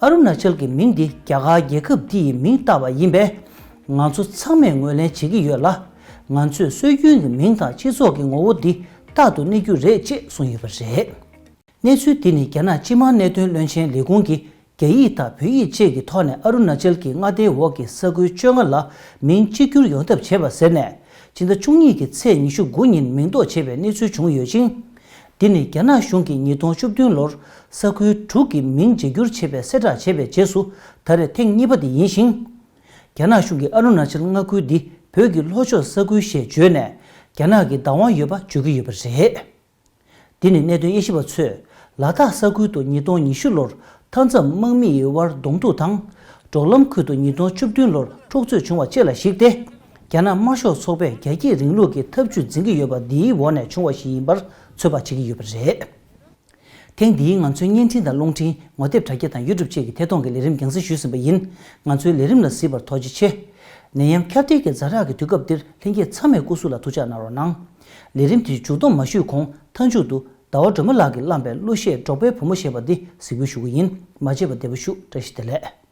ཨ་རུ་ན་ཅལ་གྱི་མིང་འདི་རྒྱ་གར་རྒྱལ་ཁབ་འདི་ཡི་མིང་བཏགས་པ་ཡིན་པས། ང་ཚོ་ཚང་མས་ངོས་ལེན་བྱེད་ཀྱི་ཡོད་ལ། ང་ཚོས་སྲོལ་རྒྱུན་གྱི་མིང་དང་སྤྱི་ཚོགས་ཀྱི་ངོ་བོ་འདི་རྟག་ཏུ་གནས་རྒྱུ་རེད་ཅེས་གསུངས་ཡོད་པ་རེད། གནས་ཚུལ་འདི་ནི་རྒྱ་ནག་སྤྱི་དམངས་གནད་དོན་བློན་ཆེན་ལས་ཁུངས་ཀྱིས་རྒྱ་ཡིག་དང་བོད་ཡིག་བཅས་ཀྱི་ཐོག་ནས་ཨ་རུ་ན་ཅལ་གྱི་མངའ་སྡེའི་འོག་གི་ས་ཁུལ་བཅོ་ལྔ་ལ་མིང་གཅིག་གྱུར་ཡོང་ཐབས་བྱས་པ་ཟེར་ནས། ཕྱི་ཟླ་བཅུ་གཉིས་ཀྱི་ཚེས་ཉི་ཤུ་དགུ་ཉིན་མིང་འདོགས་བྱས་པའི་གནས་ཚུལ་བྱུང་ཡོད་ཅིང་། འདི་ནི་རྒྱ་ནག་གཞུང་གིས་ཉིས་སྟོང་བཅུ་བདུན་ལོར་ས་ཁུལ་དྲུག་གི་མིང་བརྗེ་བསྒྱུར་བྱས་པའི་གསལ་བསྒྲགས་བྱས་པའི་རྗེས་སུ་ད་རེས་ཐེངས་གཉིས་པ་དེ་ཡིན་ཞིང་། རྒྱ་ནག་གཞུང་གིས་ཨ་རུ་ན་ཅལ་མངའ་ཁུལ་འདི་བོད་ཀྱི་ལྷོ་ཕྱོགས་ས་ཁུལ་ཞེས་བརྗོད་ནས་རྒྱ་ནག་གི་བདག་དབང་ཡོད་པ་བརྗོད་ཀྱི་ཡོད་པ་རེད། འདི་ནི་གནད་དོན་དབྱེ་ཞིབ་པ་ཚོས་ལ་དྭགས་ས་ཁུལ་དུ་ཉིས་སྟོང་ཉི་ཤུ་ལོར་མཐའ་མཚམས་དམག་མི་ཡི་དབར་གདོང་ཐུག་དང་། འབྲོག་ལམ་ཁུལ་དུ་ཉིས་སྟོང་བཅུ་བདུན་ལོར་འཁྲུག་རྩོད་བྱུང་བ་བཅས་ལ་གཞིགས་ཏེ། རྒྱ་ནག་དམར་ཤོག་ཚོགས་པས་རྒྱ་སྐྱེད་རིང་ལུགས་ཀྱི་ཐབས་ཇུས་འཛིན་གྱི་ཡོད་པ་འདིའི་འོག་ནས་བྱུང་བ་ཞིག་ཡིན་པར་ཚོད་དཔག་བྱེད་ཀྱི་ཡོད་པ་རེད། ཐེངས་འདིའི་ང་ཚོའི་བརྙན་འཕྲིན་དང་རླུང་འཕྲིན། ངོ་དེབ་དྲ་རྒྱ་དང་ཡུ་ཊུབ་བཅས་ཀྱི་ཐད་གཏོང་གི་ལས་རིམ་རྒྱང་སྲིང་ཞུས་ཟིན་པ་ཡིན། ང་ཚོའི་ལས་རིམ་ལ་གཟིགས་པར་ཐུགས་རྗེ་ཆེ། ནད་ཡམས་ཁྱབ་གདལ་གྱི་ཛ་དྲག་གི་དུས་སྐབས་འདིར་ལྷན་རྒྱས་ཚང་མས་སྐུ་གཟུགས་ལ་ཐུགས་ཅག་གནང་རོགས་གནང་། ལས་རིམ་དེ་མཇུག་བསྡོམས་མ་ཞུས་གོང་མཐའ་མཇུག་ཏུ་ཟླ་བ་སྒྲོལ་མ་ལགས་ཀྱིས་བླངས་པའི་གླུ་གཞས་འབྲོག་པའི་བུ་མོ་ཞེས་པ་འདི་གཟིགས་འབུལ་ཞུ་གི་ཡིན། མ་བརྗེད་པར་བདེ་པོ་བཞུགས། བཀྲ་ཤིས་བདེ་ལེགས།